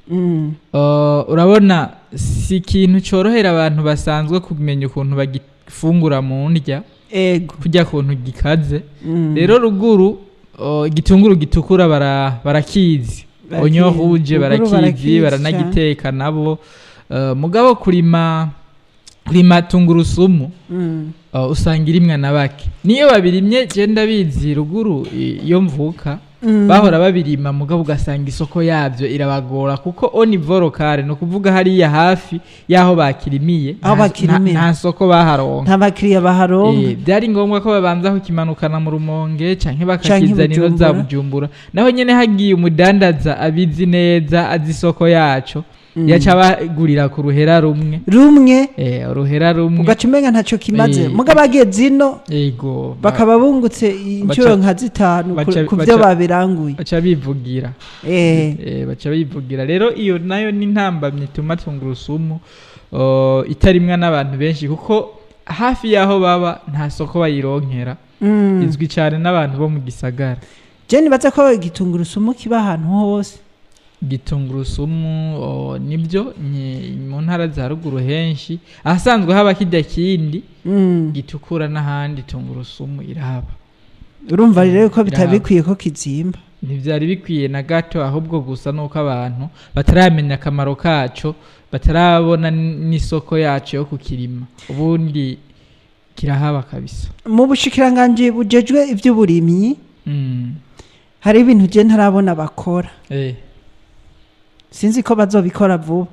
Urabona si ikintu corohera abantu basanzwe kumenya ukuntu bagifungura mu ndya, kurya kuntu gikaze. Rero ruguru, igitunguru gitukura barakizi. Barakizi. Oignon rouge. Ruguru Barakizi. Barakizi. Baranagiteka nabo. Mugabo kurima tungurusumu, usanga irimwa na bake. Niyo babirimye, je ndabizi ruguru iyo mvuka, bahora babirima, mugabo ugasanga isoko yabyo irabagora, kuko au niveau local, ni ukuvuga hariya hafi y'aho bakirimiye, Aho bakirimira. Nta soko baharonka. Nta bakiriya baharonka. Byari ngombwa ko babanza kukimanukana mu Rumonge canke bakakizana ino za Bujumbura. Bujumbura. Naho nyene hagiye umudandaza abizi neza, azi isoko yaco, yaca abagurira ku ruhera rumwe. Rumwe. Uruhera rumwe. Ugaca umenga ntaco kimaze. Mugabo bageze ino, bakaba bungutse inshuro nka zitanu ku byo babiranguye. Baca bivugira. Baca bivugira. Rero iyo nayo ni intambamyi ituma tungurusumu itarimwa n'abantu benshi, kuko hafi y'aho baba nta soko bayironkera. Izwi cyane n'abantu bo mu gisagara. Je nibaza ko igitungurusumu kiba ahantu hose. Gitungurusumu, nibyo, mu ntara za ruguru henshi ahasanzwe haba kijya kindi gitukura, n'ahandi tungurusumu irahaba. Urumva rero ko bitari Irahaba. bikwiye ko kizimba. Ntibyari bikwiye na gato, ahubwo gusa nuko abantu bataramenya akamaro kaco, batarabona n'isoko yaco yo kukirima. Ubundi kirahaba kabisa. Mu bushikiranganji bujejwe ivy'uburimyi, hari ibintu je ntarabona bakora. Sinzi ko bazobikora vuba.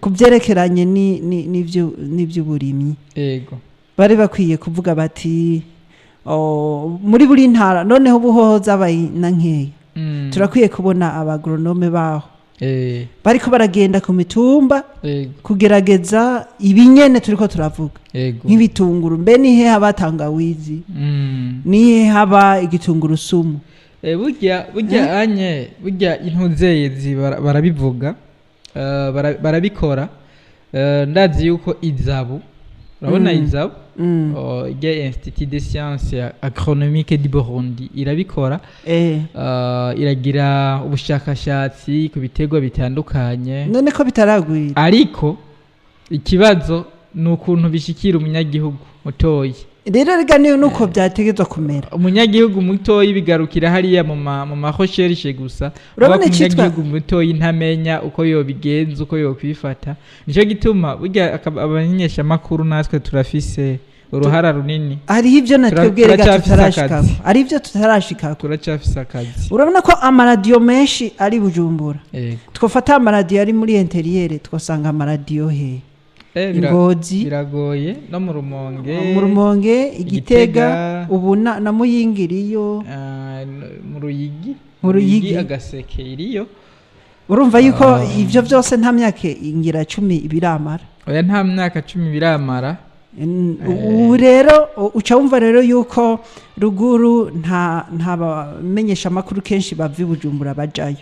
Ku vyerekeranye n'ivy'uburimyi, bari bakwiye kuvuga bati: "Oh, muri buri ntara." Noneho ubu hoho zabaye na nkeya. Turakwiye kubona abagronome baho bariko baragenda ku mitumba kugerageza ibinyene turiko turavuga nk'ibitunguru. Mbe nihe haba tangawizi, nihe haba igitungurusumu? Burya anye burya intuzeye barabivuga, barabikora. Ndazi yuko izabu, urabona izabu ijya Institut des Sciences Agronomiques du Burundi irabikora, iragira ubushakashatsi ku biterwa bitandukanye. None ko bitaragwira? Ariko ikibazo ni ukuntu bishikira umunyagihugu mutoyi. Rero rega niyo nuko byategezwa kumera. Umunyagihugu mutoyi bigarukira hariya mu ma recherche gusa. Urabona umunyagihugu mutoyi ntamenya uko yobigenza, uko yokwifata. Nico gituma burya abamenyesha makuru natwe turafise uruhara runini. Hari ivyo natwebwe rega tutarashikako. Ari ivyo tutarashikako. Turacafise akazi. Urabona ko amaradiyo menshi ari Bujumbura. Twofata amaradiyo ari muri interiere, twosanga amaradiyo he? Ngozi biragoye, no mu Rumonge, mu Rumonge, Igitega, ubu na Muyingiriyo, mu Ruyigi, agaseke iriyo. Urumva yuko ivyo byose nta myaka ingira 10 biramara. Oya, nta myaka 10 biramara. Ubu rero uca wumva rero yuko ruguru nta bamenyesha amakuru kenshi bava i Bujumbura bajayo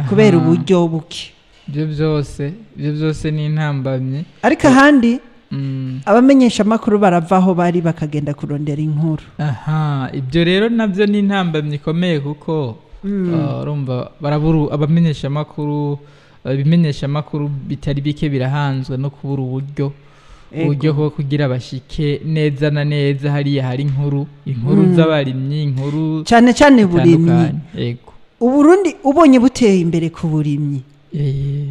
kubera uburyo buke. Ibyo byose ni intambamye. Ariko ahandi abamenyesha amakuru baravaho bari bakagenda kurondera inkuru. Aha, ibyo rero nabyo ni intambamye ikomeye kuko urumva barabura abamenyesha amakuru, ibimenyesha amakuru bitari bike birahanzwe no kubura uburyo bwo kugira bashike neza na neza hariya hari inkuru z'abarimyi, inkuru cyane cyane burimyi. Yego, Uburundi ubonye buteye imbere ku burimyi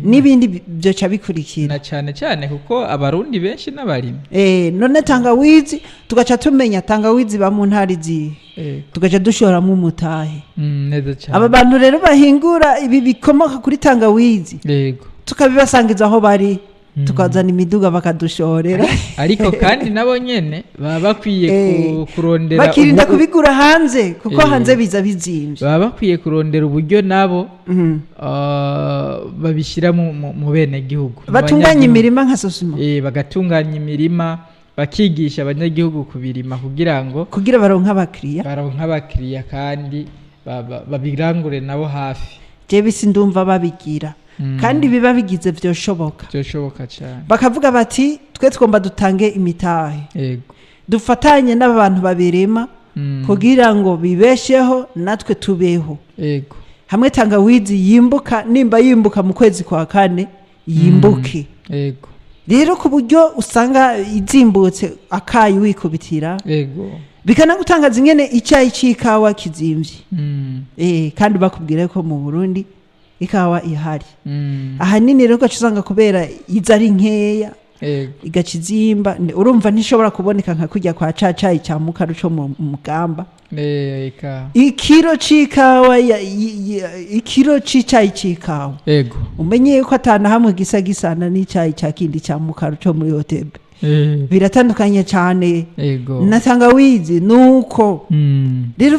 n'ibindi byoca bikurikira, na cyane cyane kuko abarundi benshi n'abarimyi. None tangawizi tugaca tumenya tangawizi ba mu ntara izihe, tugaca dushoramo umutahe. Neza cyane. Aba bantu rero bahingura ibi bikomoka kuri tangawizi, yego, tukabibasangiza aho bari, tukazana imiduga bakadushorera. Ariko kandi nabo nyene baba bakwiye kurondera, bakirinda kubigura hanze kuko hanze biza bizimvye. Baba bakwiye kurondera uburyo nabo babishyira mu bene gihugu, batunganya imirima nka Sosimo, bagatunganya imirima, bakigisha abanyagihugu kubirima kugira baronke abakiriya, kandi babirangure nabo hafi. Jewe sindumva babigira. Kandi biba bigize vyoshoboka cyane. Bakavuga bati twe twomba dutange imitahe, yego, dufatanye n'abantu babirima kugira ngo bibesheho natwe tubeho. Yego, hamwe tangawizi yimbuka, nimba yimbuka mu kwezi kwa kane yimbuke. Yego, rero ku buryo usanga izimbutse akayi wikubitira. Yego, bikanagutangaza ingene icyayi c'ikawa kizimvye. Kandi bakubwira ko mu Burundi ikawa ihari. Ahanini rero ugaca usanga kubera iza ari nkeya igaca izimba, urumva ntishobora kuboneka nka kurya kwa cacayi cya mukaru co mu mugamba. Ikiro c'ikawa, ikiro c'icayi c'ikawa, umenye yuko atana hamwe gisa gisana n'icayi ca kindi cya mukaru co muri Otebe. Biratandukanye cyane. Na tangawizi nuko rero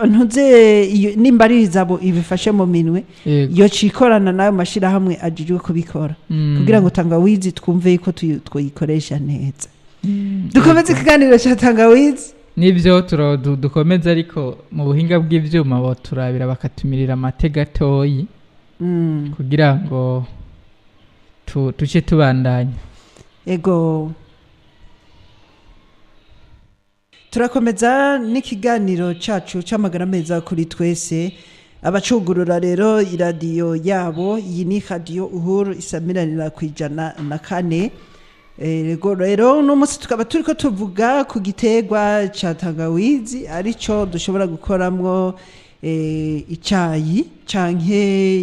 ntuze nimba ari izabo ibifashe mu minwe iyo cikorana nayo mashira hamwe ajijwe kubikora kugira ngo tangawizi twumve yuko tuyikoresha neza. Dukomeze ikiganiro cya tangawizi. Nibyo dukomeze, ariko mu buhinga bw'ivyuma bo turabira bakatumirira amate gatoyi kugira ngo tuce tubandanya. Ego, turakomeza n'ikiganiro cacu c'amagara meza kuri twese. Abacugurura rero iradiyo yabo, iyi ni Radio Uhuru isamiranira ku 104. Ego rero uno munsi tukaba turiko tuvuga ku giterwa ca tangawizi, arico dushobora gukoramwo icayi canke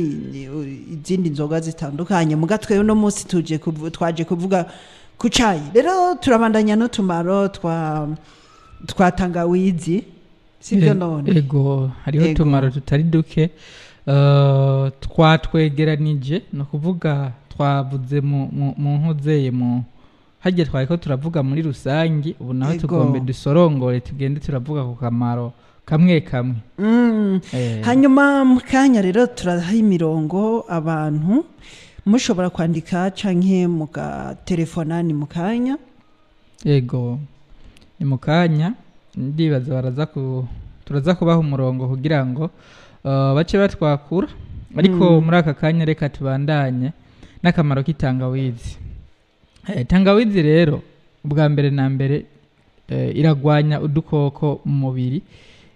izindi nzoga zitandukanye. Muga twe uno munsi twaje kuvuga ku cayi. Rero turabandanya n'utumaro twa tangawizi, sibyo none? Ego, hariho utumaro tutari duke twatwegeranije, no kuvuga twavuze mu nkuzeye mu hagiye twariko turavuga muri rusangi, ubu naho tugombe dusorongore tugende turavuga ku kamaro Kamwe kamwe. Hanyuma mu kanya rero turaha imirongo abantu, mushobora kwandika canke mugatelefona, ni mu kanya. Ego, ni mu kanya. Ndibaza baraza ku turaza kubaha umurongo kugira ngo bace batwakura, ariko muri aka kanya reka tubandanye n'akamaro k'itangawizi. Tangawizi rero ubwa mbere na mbere iragwanya udukoko mu mubiri,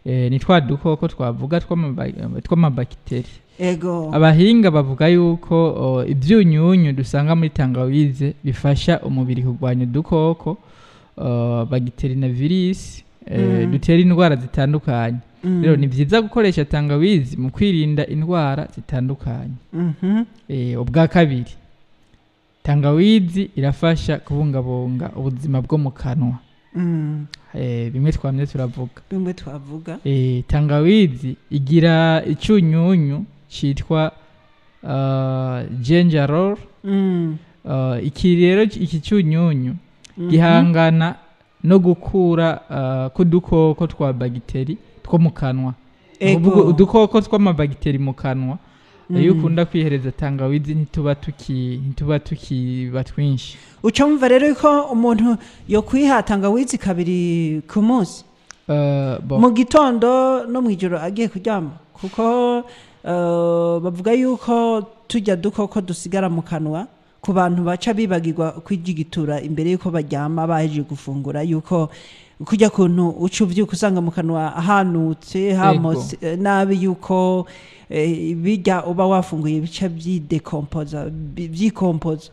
ni twa dukoko twavuga tw'amabakiteri. Abahinga bavuga yuko ibyunyunyu dusanga muri tangawize bifasha umubiri kurwanya udukoko, bagiteri na virisi, dutera indwara zitandukanye. Rero ni byiza gukoresha tangawizi mu kwirinda indwara zitandukanye. Ubwa kabiri, tangawizi irafasha kubungabunga ubuzima bwo mu kanwa. Bimwe twamye turavuga. Bimwe twavuga. Tangawizi igira icunyunyu citwa gingerol. Iki rero, iki cyunyunyu gihangana no gukura k'udukoko twa bagiteri two mu kanwa. Ni ukuvuga udukoko tw'amabagiteri mu kanwa, iyo ukunda kwihereza tangawizi ntituba tukiba twinshi. Uca wumva rero ko umuntu yo kwiha tangawizi kabiri ku munsi, Bon. mu gitondo no mu ijoro agiye kuryama, kuko bavuga yuko tujya dukoko dusigara mu kanwa ku bantu baca bibagirwa kwijigitura imbere yuko baryama bahejeje gufungura, yuko kujya kuntu uca uvyuka usanga mu kanwa hanutse, hamotse nabi, yuko bijya uba wafunguye bica vyidekompoza, vyikompoza,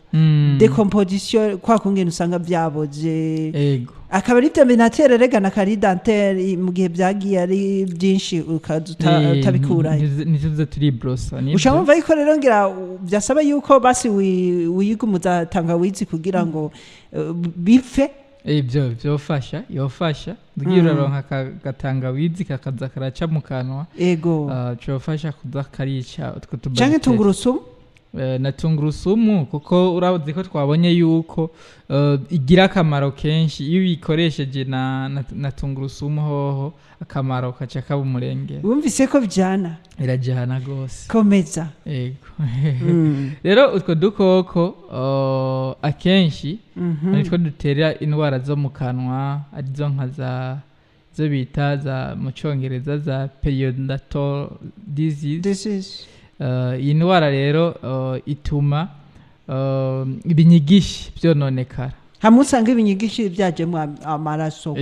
décomposition, kwa kungene usanga vyaboze. Akaba ari byo binatera rega na carie dentaire mu gihe byagiye ari byinshi, ukaza utabikurayo. Ntituze turibrosa, nibyo. Uca wumva yuko rero ngira byasaba yuko basi wiyigumuza tangawizi kugira ngo bipfe. Ibyo byofasha, yofasha ugiye uraronka agatangawizi kakaza karaca mu kanwa. Cofasha kuza karica utwo Canke tubagiteri. tungurusumu. Na tungurusumu, kuko urazi ko twabonye yuko igira akamaro kenshi iyo uyikoresheje na tungurusumu, hoho akamaro kaca kaba umurengera. Wumvise ko bijana? Irajyana rwose. Komeza. Yego. Rero utwo dukoko akenshi nitwo dutera indwara zo mu kanwa, arizo nka za zo bita za mu cyongereza za periodontal disease. This is Iyi ndwara rero ituma ibinyigishi byononekara. Hamwe usanga ibinyigishi byajemo amaraso.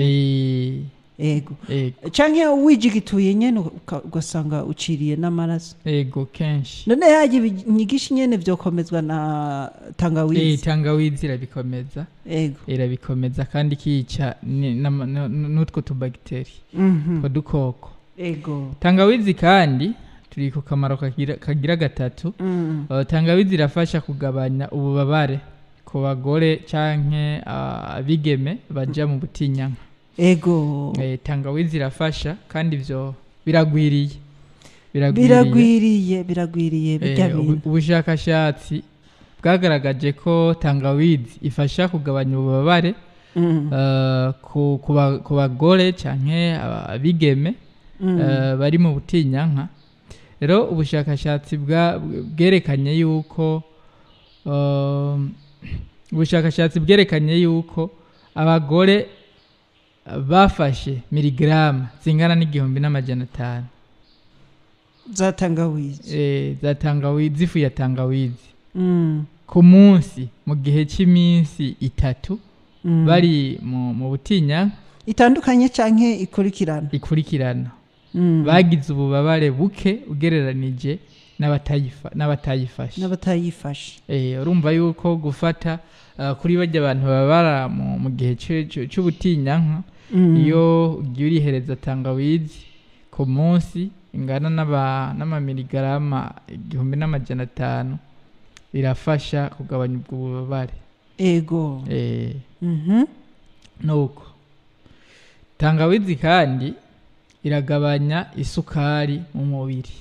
Canke wijigituye nyene ugasanga uciriye n'amaraso. Ego, kenshi. None yaje ibinyigishi nyene vyokomezwa na tangawizi? Tangawizi irabikomeza. Irabikomeza kandi ikica n'utwo tubagiteri, utwo dukoko. Tangawizi kandi, turi ku kamaro kagira gatatu. Tangawizi irafasha kugabanya ububabare ku bagore canke abigeme baja mu butinyanka. Tangawizi irafasha kandi ivyo biragwiriye. Biragwiriye. Biragwiriye, biragwiriye bijya bintu. Ubushakashatsi bwagaragaje ko tangawizi ifasha kugabanya ububabare ku bagore canke abigeme bari mu butinyanka. Rero ubushakashatsi bwerekanye yuko abagore bafashe miligarama zingana n'1500 za tangawizi, za tangawizi, ifu ya tangawizi, ku munsi mu gihe cy'iminsi 3 bari mu butinyanka. Itandukanye canke ikurikirana? Ikurikirana. Bagize ububabare buke ugereranije n'abatayifashe. N'abatayifashe. Urumva yuko gufata kuri bajya abantu babara mu gihe c'ubutinyanka, iyo ugiye urihereza tangawizi ku munsi ingana n'amamiligarama 1500, irafasha kugabanya ubwo bubabare. Nuko tangawizi kandi iragabanya isukari mu mubiri.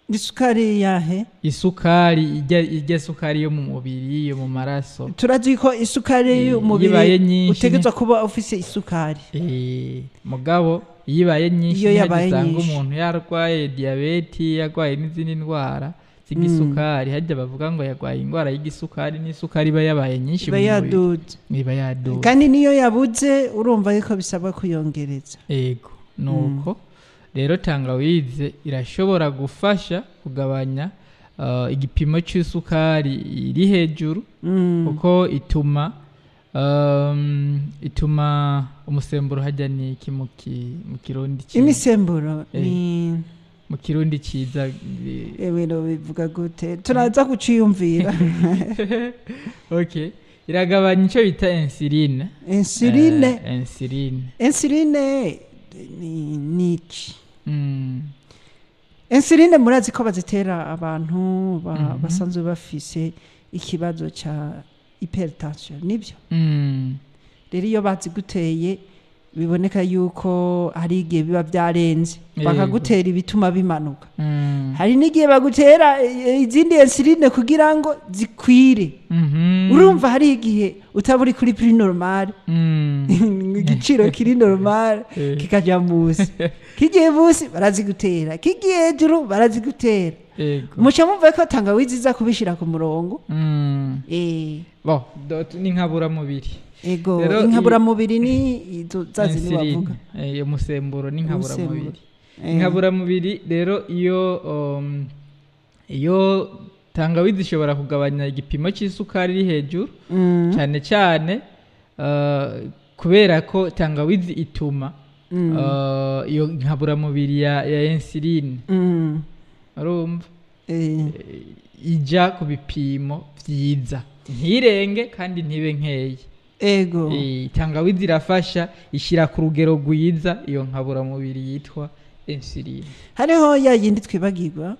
Isukari yahe? Isukari ijya sukari yo mu mubiri, yo mu maraso. Turazi ko isukari y'umubiri ibaye nyinshi utegerezwa kuba ufise isukari. Mugabo iyo ibaye nyinshi, Iyo yabaye usanga nyinshi. umuntu yarwaye diyabeti, yarwaye n'izindi ndwara z'igisukari. Hajya bavuga ngo yarwaye indwara y'igisukari, n'isukari iba yabaye nyinshi iba mu mubiri. Yaduze. Iba yaduze. Kandi niyo yabuze, urumva yuko bisabwa kuyongereza. Ego, nuko rero tangawize irashobora gufasha kugabanya igipimo cy'isukari iri hejuru, kuko ituma umusemburo, hajya ni iki mu Kirundi ciza? Imisemburo ni Mu Kirundi ciza Ewe, no bivuga gute? Turaza kuciyumvira. Okay, iragabanya icyo bita insuline. Insuline. Insuline. Insuline ni iki? Insuline murazi ko bazitera abantu basanzwe bafise ikibazo ca hypertension, nibyo? Rero iyo baziguteye, biboneka yuko hari igihe biba byarenze, bakagutera ibituma bimanuka. Hari n'igihe bagutera izindi insuline kugira ngo zikwire. Urumva hari igihe utaba uri kuri prix normal, igiciro kiri normal, kikaja musi. Kigiye musi barazigutera, kigiye hejuru barazigutera. Muca mumva ko tangawizi iza kubishira ku murongo. Bon, ni nkaburamubiri. Ego. Rero Inkaburamubiri ni izo za zindi Insuline. bavuga. Umusemburo ni nkaburamubiri. Inkaburamubiri rero, iyo tangawizi ishobora kugabanya igipimo cy'isukari iri hejuru, cyane cyane kubera ko tangawizi ituma iyo nkaburamubiri ya insuline, urumva, ijya ku bipimo byiza, ntirenge kandi ntibe nkeya. Tangawizi irafasha, ishyira ku rugero rwiza iyo nkaburamubiri yitwa insuline. Hariho ya yindi twibagirwa,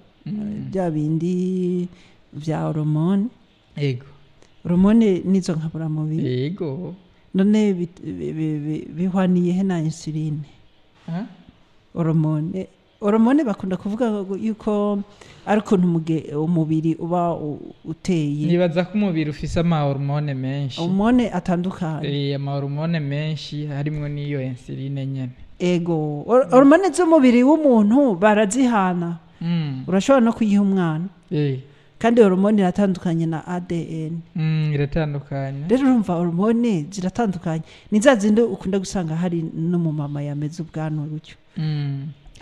bya bindi vya hormone. Hormone nizo nkaburamubiri? Yego. None bihwaniye he na insuline? Ah? Hormone bakunda kuvuga ngo yuko ari ukuntu umubiri uba uteye. Nibaza ko umubiri ufise amahormone menshi. Hormone atandukanye. Amahormone menshi, harimwo n'iyo insuline nyene. Ego, hormone z'umubiri w'umuntu barazihana. Urashobora no kuyiha umwana. Kandi hormone iratandukanye na ADN. Iratandukanye. Rero urumva hormone ziratandukanye, ni za zindi ukunda gusanga hari n'umumama yameze ubwanwa gutyo,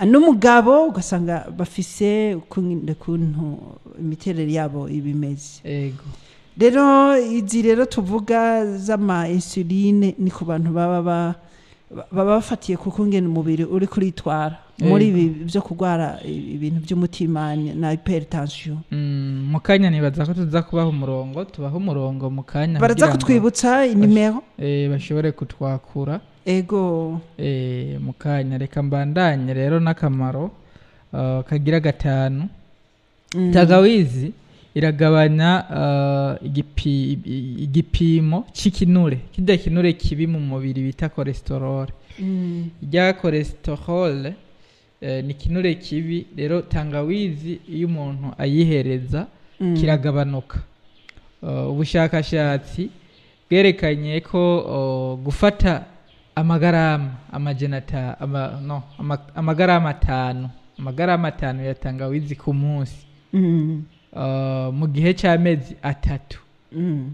n'umugabo, ugasanga bafise ukuntu imiterere yabo iba imeze. Rero izi rero tuvuga z'ama insuline ni ku bantu baba bafatiye kuko ngene umubiri uri kuritwara muri ibi byo kurwara ibintu by'umutima na hypertension. Mu kanya nibaza ko tuza kubaha umurongo, tubaha umurongo mu kanya Baraza kugira ngo kutwibutsa inimero. Bashobore kutwakura. Mu kanya reka mbandanye rero n'akamaro kagira gatanu. Tangawizi iragabanya igipimo c'ikinure, kirya kinure kibi mu mubiri bita cholesterol. Irya cholesterol ni kinure kibi. Rero tangawizi iyo umuntu ayihereza, kiragabanuka. Ubushakashatsi bwerekanye ko gufata amagarama amajana no, amagarama 5 ya tangawizi ku munsi, mu gihe cy'amezi 3,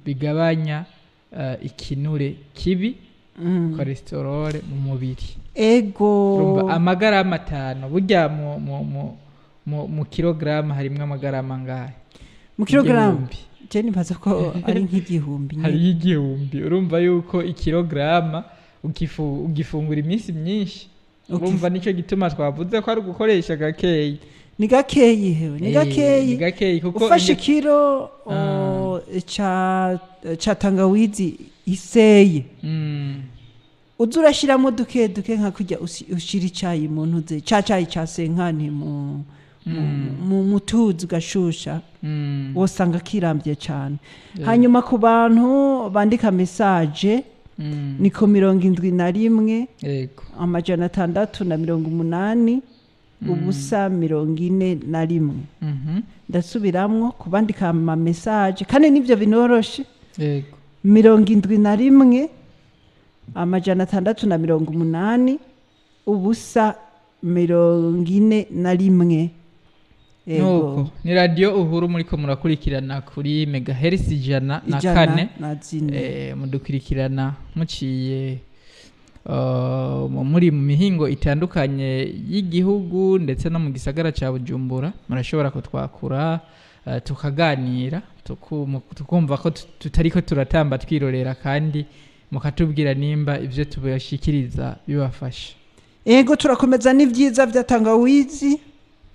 bigabanya ikinure kibi, cholesterol mu mubiri. Urumva amagarama 5, burya mu kilogaramu harimwo amagarama angahe? Mu kilogaramu? 1000. Je nibaza ko ari nk'igihumbi nyene. Hariyo 1000. Urumva yuko ikilogaramu ugifungura iminsi myinshi. Urumva nicyo gituma twavuze ko ari ugukoresha gakeyi. Ni gakeyi hewe, ni gakeyi. Ni gakeyi kuko Ufashe ikiro ca tangawizi iseye, uza urashiramo duke duke, nka kurya ushira icayi mu ntuze, ca cayi ca senkani mu tuzi ugashusha, wosanga kiramvye cane. Hanyuma ku bantu bandika message, ni ku 71, 680, ubusa 41. Ndasubiramwo kubandika ama message, kandi nivyo binoroshe. 71 680 ubusa 41. Nuko ni Radio Uhuru muriko murakurikirana kuri megahertz 104. Mudukurikirana muciye muri mu mihingo itandukanye y'igihugu ndetse no mu gisagara ca Bujumbura. Murashobora kutwakura, tukaganira, tukumva ko tutariko turatamba twirorera, kandi mukatubwira nimba ivyo tubashikiriza bibafasha. Ego, turakomeza n'ivyiza vya tangawizi.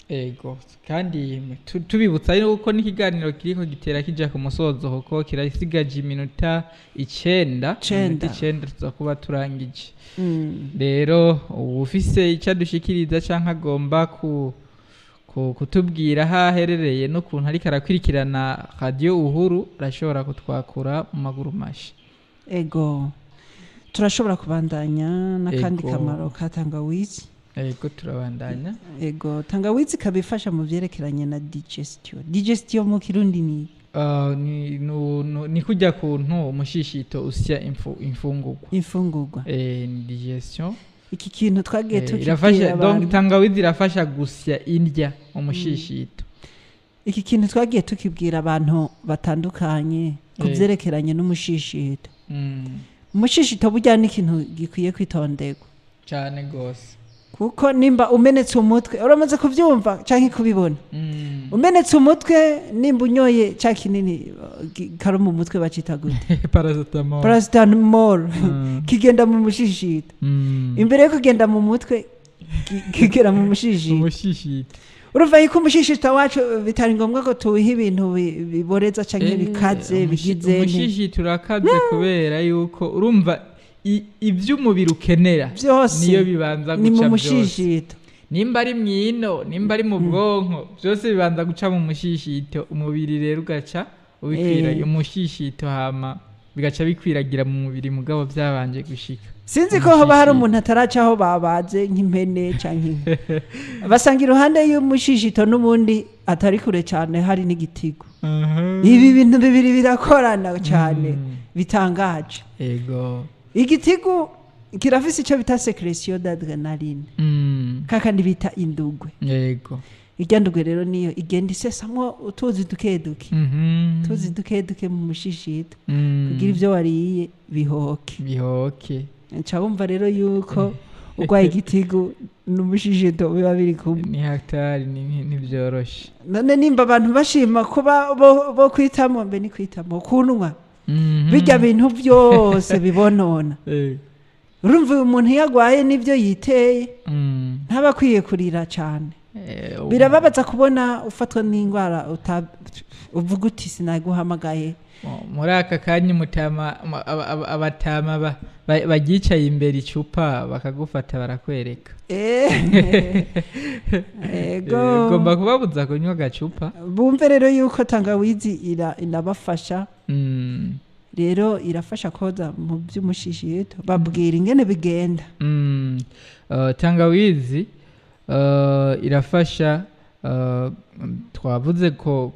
Ego, kandi tubibutsa yuko n'ikiganiro kiriko gitera kija ku musozo, kuko kirasigaje iminota 9, iminota 9 tuza kuba turangije. Rero uwufise ico adushikiriza canke agomba kutubwira aho aherereye n'ukuntu ariko arakurikirana Radio Uhuru, arashobora kutwakura mu maguru mashi. Ego, turashobora kubandanya n'akandi kamaro ka tangawizi. Ego, turabandanya. Ego, tangawizi kabifasha mu vyerekeranye na digestion. Digestion mu Kirundi ni ni kujya kuntu umushishito usya imfungurwa. Imfungurwa. Ni digestion. Iki kintu twagiye tukibwira abantu. Donc tangawizi irafasha gusya indya umushishito. Iki kintu twagiye tukibwira abantu batandukanye kuvyerekeranye n'umushishito. Umushishito burya ni ikintu gikwiye kwitonderwa cyane gose. Kuko nimba umenetse umutwe, uramaze kuvyumva canke kubibona. Umenetse umutwe, nimba unyoye ca kinini kari mu mutwe bacita gute? Paracetamol. Paracetamol. Kigenda mu mushishito. Imbere yo kugenda mu mutwe kigera mu mushishito. Umushishito. Urumva yuko umushishito wacu bitari ngombwa ko tuwiha ibintu biboreza canke bikaze bigize. Umushishito urakaze kubera yuko urumva ivy'umubiri ukenera niyo bibanza guca byose. Nimba ari mwino, nimba ari mu bwonko, byose bibanza guca mu mushishito. Umubiri rero ugaca ubikwira umushishito, hama bigaca bikwiragira mu mubiri, mugabo byabanje gushika. Sinzi ko hoba hari umuntu ataracaho babaze nk'impene canke inka. Basanga iruhande y'umushishito n'ubundi atari kure cyane hari n'igitigo. Ibi bintu bibiri birakorana cyane bitangaje. Ego. Igitigu kirafise ico bita secretion d'adrenaline. Kakandi bita indugwe. Yego. Irya ndugwe rero niyo igenda isesamwo utuzi duke duke. Tuzi duke duke mu mushishito. Kugira ivyo wariye bihoke. Bihoke. Nca wumva rero yuko urwaye igitigu n'umushishito biba biri kumwe. Ni hatari, ntibyoroshe. None nimba abantu bashima kuba bo kwitamo, mbe ni kwitamo kunwa. Bijya bintu byose bibonona. Urumva umuntu yagwaye nivyo yiteye, ntaba akwiye kurira cyane. Birababaza kubona ufatwa n'indwara uvuga uti sinaguhamagaye. Muri aka kanya mutama abatama bagicaye imbere icupa bakagufata barakwereka. Ego, ugomba kubabuza kunywa agacupa. Bumve rero yuko tangawizi inabafasha. Rero irafasha koza mu by'umushishito, babwira ingene bigenda. Tangawizi irafasha, twavuze ko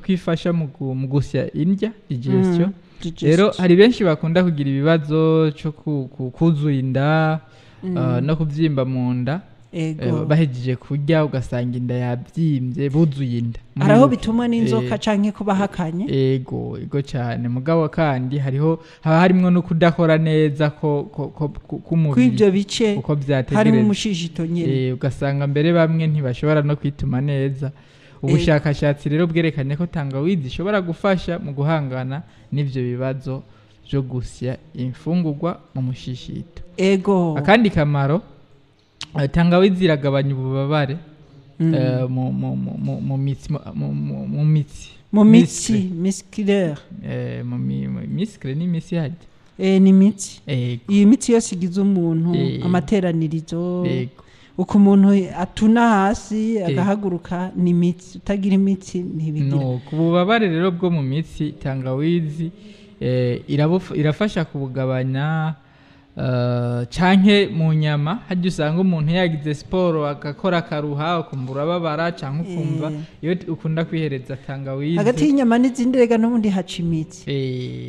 kwifasha mu gusya indya, digestion. Rero hari benshi bakunda kugira ibibazo cyo kuzuza inda no kubyimba mu nda. Bahejeje kurya ugasanga inda yabyimbye, buzuye inda. Haraho bituma n'inzoka canke kubahakanye. Ego, ego cyane. Mugabo kandi hariho haba harimwo no kudakora neza ko kumubiri. Kw'ivyo bice uko byategerezwa. Harimo umushishito nyene. Ugasanga mbere bamwe ntibashobora no kwituma neza. Ubushakashatsi rero bwerekanye ko tangawizi ishobora gufasha mu guhangana n'ivyo bibazo byo gusya imfungurwa mu mushishito. Ego. Akandi kamaro, tangawizi iragabanya ububabare mu mitsi, mu mitsi, mu mitsi musculaire. Mu muscle ni mitsi hajya. Ni mitsi. Iyi mitsi yose igize umuntu, amateranirizo. Uko umuntu atuna hasi agahaguruka ni imitsi, utagira imitsi ntibigira. No, ku bubabare rero bwo mu mitsi tangawizi irafasha kubugabanya. Canke mu nyama harya usanga umuntu yagize siporo agakora akaruha, ukumva urababara canke ukumva iyo ukunda kwihereza tangawizi. Hagati y'inyama n'izindi rega n'ubundi haca imitsi.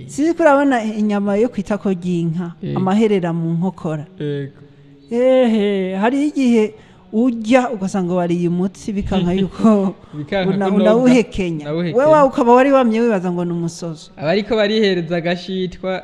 Sinzi ko urabona inyama yo kwitako ry'inka, amaherera mu nkokora. Ehe, hari igihe urya ugasanga wariye umutsi bikanka yuko Bikanka ko unawuhekenya. Nawuhekenya. Wewe ukaba wari wamye wibaza ngo ni umusozo. Abariko barihereza agashitwa,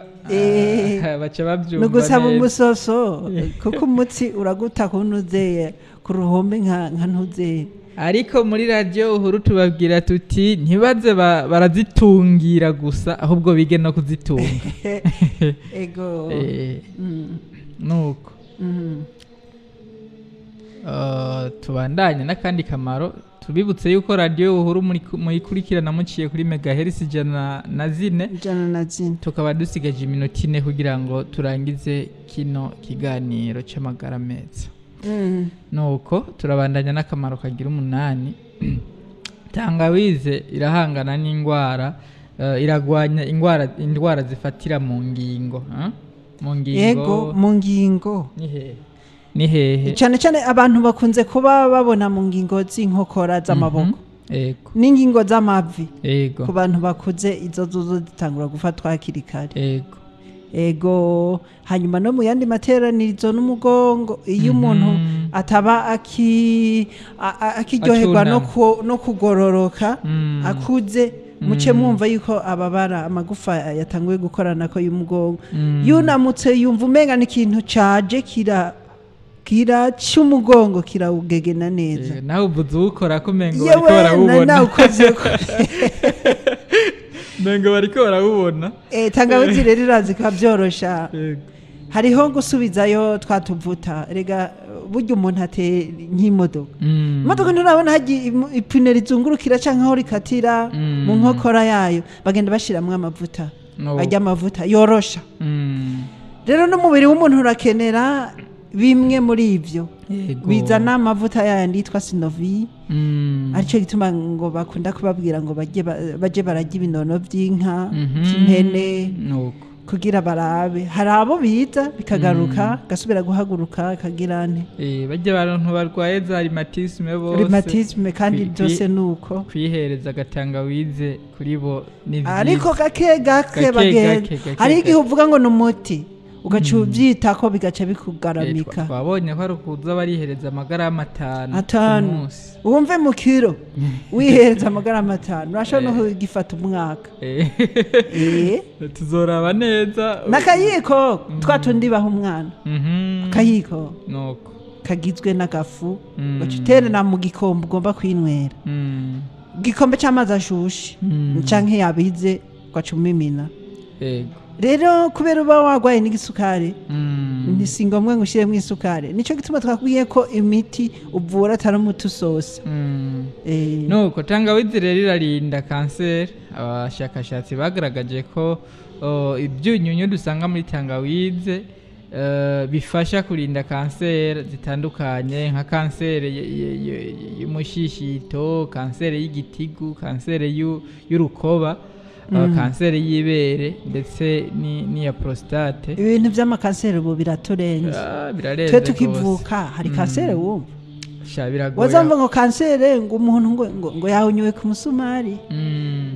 baca bavyumva Ni ugusaba neza. umusoso, kuko umutsi uraguta ku ntuzeye, ku ruhombe nka ntuzeye. Ariko muri radio Uhuru tubabwira tuti ntibaze barazitungira gusa, ahubwo bige no kuzitunga. Ego. Nuko. Tubandanye n'akandi kamaro. Tubibutse yuko radio Uhuru muyikurikirana muciye kuri megahertz 104. 104. Tukaba dusigaje iminota 4 kugira ngo turangize kino kiganiro c'amagara meza. Nuko turabandanya n'akamaro kagira 8. Tangawize irahangana n'ingwara, iragwanya indwara zifatira mu ngingo, Mu ngingo. Yego, mu ngingo. Ni hehe? Ni hehe? Cyane cyane abantu bakunze kuba babona mu ngingo z'inkokora z'amaboko. Yego. N'ingingo z'amavi. Yego. Ku bantu bakuze izo zozo zitangura gufatwa hakiri kare. Yego. Ego, hanyuma no mu yandi materanirizo n'umugongo, iyo umuntu ataba akiryoherwa Acunama. no kugororoka, akuze, muce mwumva yuko ababara amagufa yatanguye gukorana ko y'umugongo. Yunamutse yumva umenga ni ikintu caje kira cy'umugongo kirawugegena neza. Nawe uvuze uwukora ko umengo Yewe, bariko barawubona. nawe ukoze ko. Umengo bariko barawubona. Tangawizi rero irazi ko byorosha. Yego. Hariho gusubizayo twatuvuta. Rega burya umuntu ateye nk'imodoka. Imodoka nturabona hagiye ipine rizungurukira canke aho rikatira mu nkokora yayo, bagenda bashiramwo amavuta. Ajya amavuta yorosha. Rero n'umubiri w'umuntu urakenera bimwe muri ivyo. Yego. Bizana amavuta yayandi yitwa Sinovi. Arico gituma ngo bakunda kubabwira ngo baje bararya ibinono vy'inka, vy'impene, kugira barabe. Hari abo biza bikagaruka, gasubira guhaguruka kagira nte. Bajya abantu barwaye za rhumatisme bose. Rhumatisme kandi byose nuko. Kwihereza agatangawize kuri bo ni vyiza. Ariko gake gake Gake bagenda. gake, gake Hari igihe gake. uvuga ngo ni umuti, ugaca uvyitako bigaca bikugaramika. Twabonye ko ari ukuza barihereza amagarama 5 ku 5. munsi. Wumve mu kiro wihereza amagarama 5, urashobora no kugifata umwaka. Tuzoraba neza. N'akayiko twa tundi baha umwana. Akayiko Nuko. kagizwe n'agafu, ugaca uterera mu gikombe ugomba kwinywera. Igikombe c'amazi ashushe canke yabize, ugaca umimina. Yego. Rero kubera uba warwaye n'igisukari, ni si ngombwa ngo ushiremwo isukari. Nico gituma twakubwiye ko imiti uvura atari umuti usosa. Nuko tangawizi rero irarinda kanseri. Abashakashatsi bagaragaje ko ibyunyunyu dusanga muri tangawize bifasha kurinda kanseri zitandukanye, nka kanseri y'umushishito, kanseri y'igitigu, kanseri y'urukoba, kanseri y'ibere ndetse n'iya prostate. Ibintu vy'amakanseri ubu biraturenze. Birarenze Twe gose. tukivuka hari kanseri wumva. Sha, biragoye. Wazamva ngo kanseri ngo umuntu ngo yahonywe ku musumari.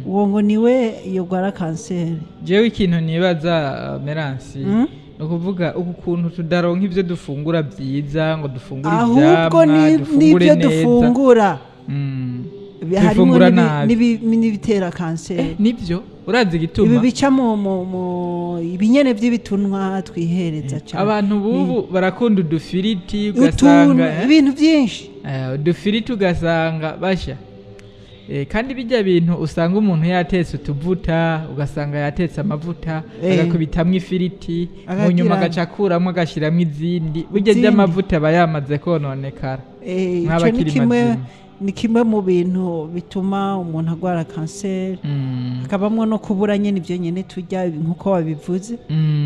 Uwo ngo niwe yogwara kanseri. Jewe ikintu nibaza, Meransi, ni ukuvuga uku kuntu tudaronka ivyo dufungura vyiza, ngo dufungure Ahubwo ivyamwa, dufungure n'ivyo neza. dufungura. Harimo Dufungura nabi. n'ibitera kanseri. Nivyo urazi igituma? Ibi bica mu ibinyene vy'ibitunwa twihereza cyane. Abantu bubu barakunda udufiriti, Utuntu, ugasanga, ibintu byinshi. Udufiriti ugasanga basha. Kandi bijya bintu usanga umuntu yatetse utuvuta, ugasanga yatetse amavuta, agakubitamwo ifiriti, mu Akagira nyuma agaca akuramwo agashiramwo izindi. Burya Izindi. ry'amavuta aba yamaze kononekara. Nk'aba Ico ni akiri kimwe mazima. ni kimwe mu bintu bituma umuntu agwara kanseri. Hakabamwo no kubura nyene ivyo nyene turya nkuko wabivuze.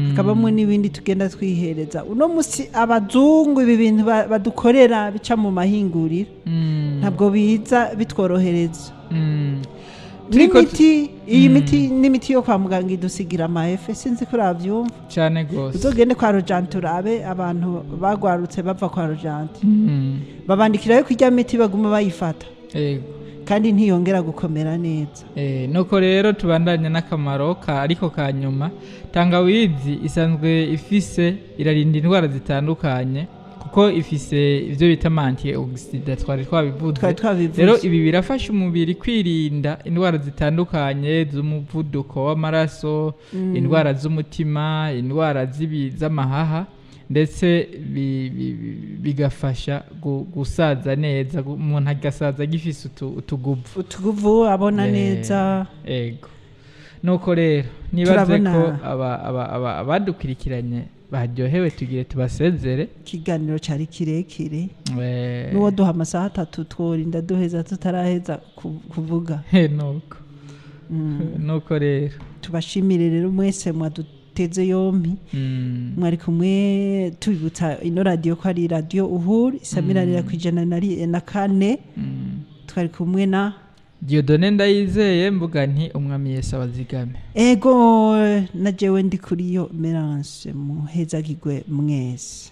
Hakabamwo n'ibindi tugenda twihereza. Uno musi abazungu ibi bintu badukorera bica mu mahinguriro. Ntabwo biza bitworohereza. Turiko N'imiti, iyi miti, n'imiti yo kwa muganga idusigira ama effets, sinzi ko uravyumva. Cyane gose. Uzogende kwa Rojanti urabe abantu bagwarutse bava kwa Rojanti, babandikirayo ko irya miti baguma bayifata kandi ntiyongera gukomera neza. Nuko rero tubandanya n'akamaro ka ariko ka nyuma. Tangawizi isanzwe ifise, irarinda indwara zitandukanye kuko ifise ibyo bita antioxidant, twari twabivuze. Twari twabivuze. Rero ibi birafasha umubiri kwirinda indwara zitandukanye z'umuvuduko w'amaraso, indwara z'umutima, indwara z'amahaha, ndetse bigafasha gusaza neza, umuntu agasaza agifise utuguvu. Utuguvu, abona neza. Ego, nuko rero nibaze Turabona. ko abadukurikiranye baryohewe, tugire tubasezere. Ikiganiro cyari kirekire. N'uwo duha amasaha 3 tworinda duheza tutaraheza kuvuga. Nuko nuko rero Tubashimire rero mwese mwaduteze yompi. Mwari kumwe, tubibutsa ino radiyo ko ari Radiyo Uhuru, isamiranira ku 104. Twari kumwe na Dieudonné Ndayizeye, mvuga nti Umwami Yesu abazigame. Ego, na jewe ndi kuri yo Merance. Muhezagirwe mwese.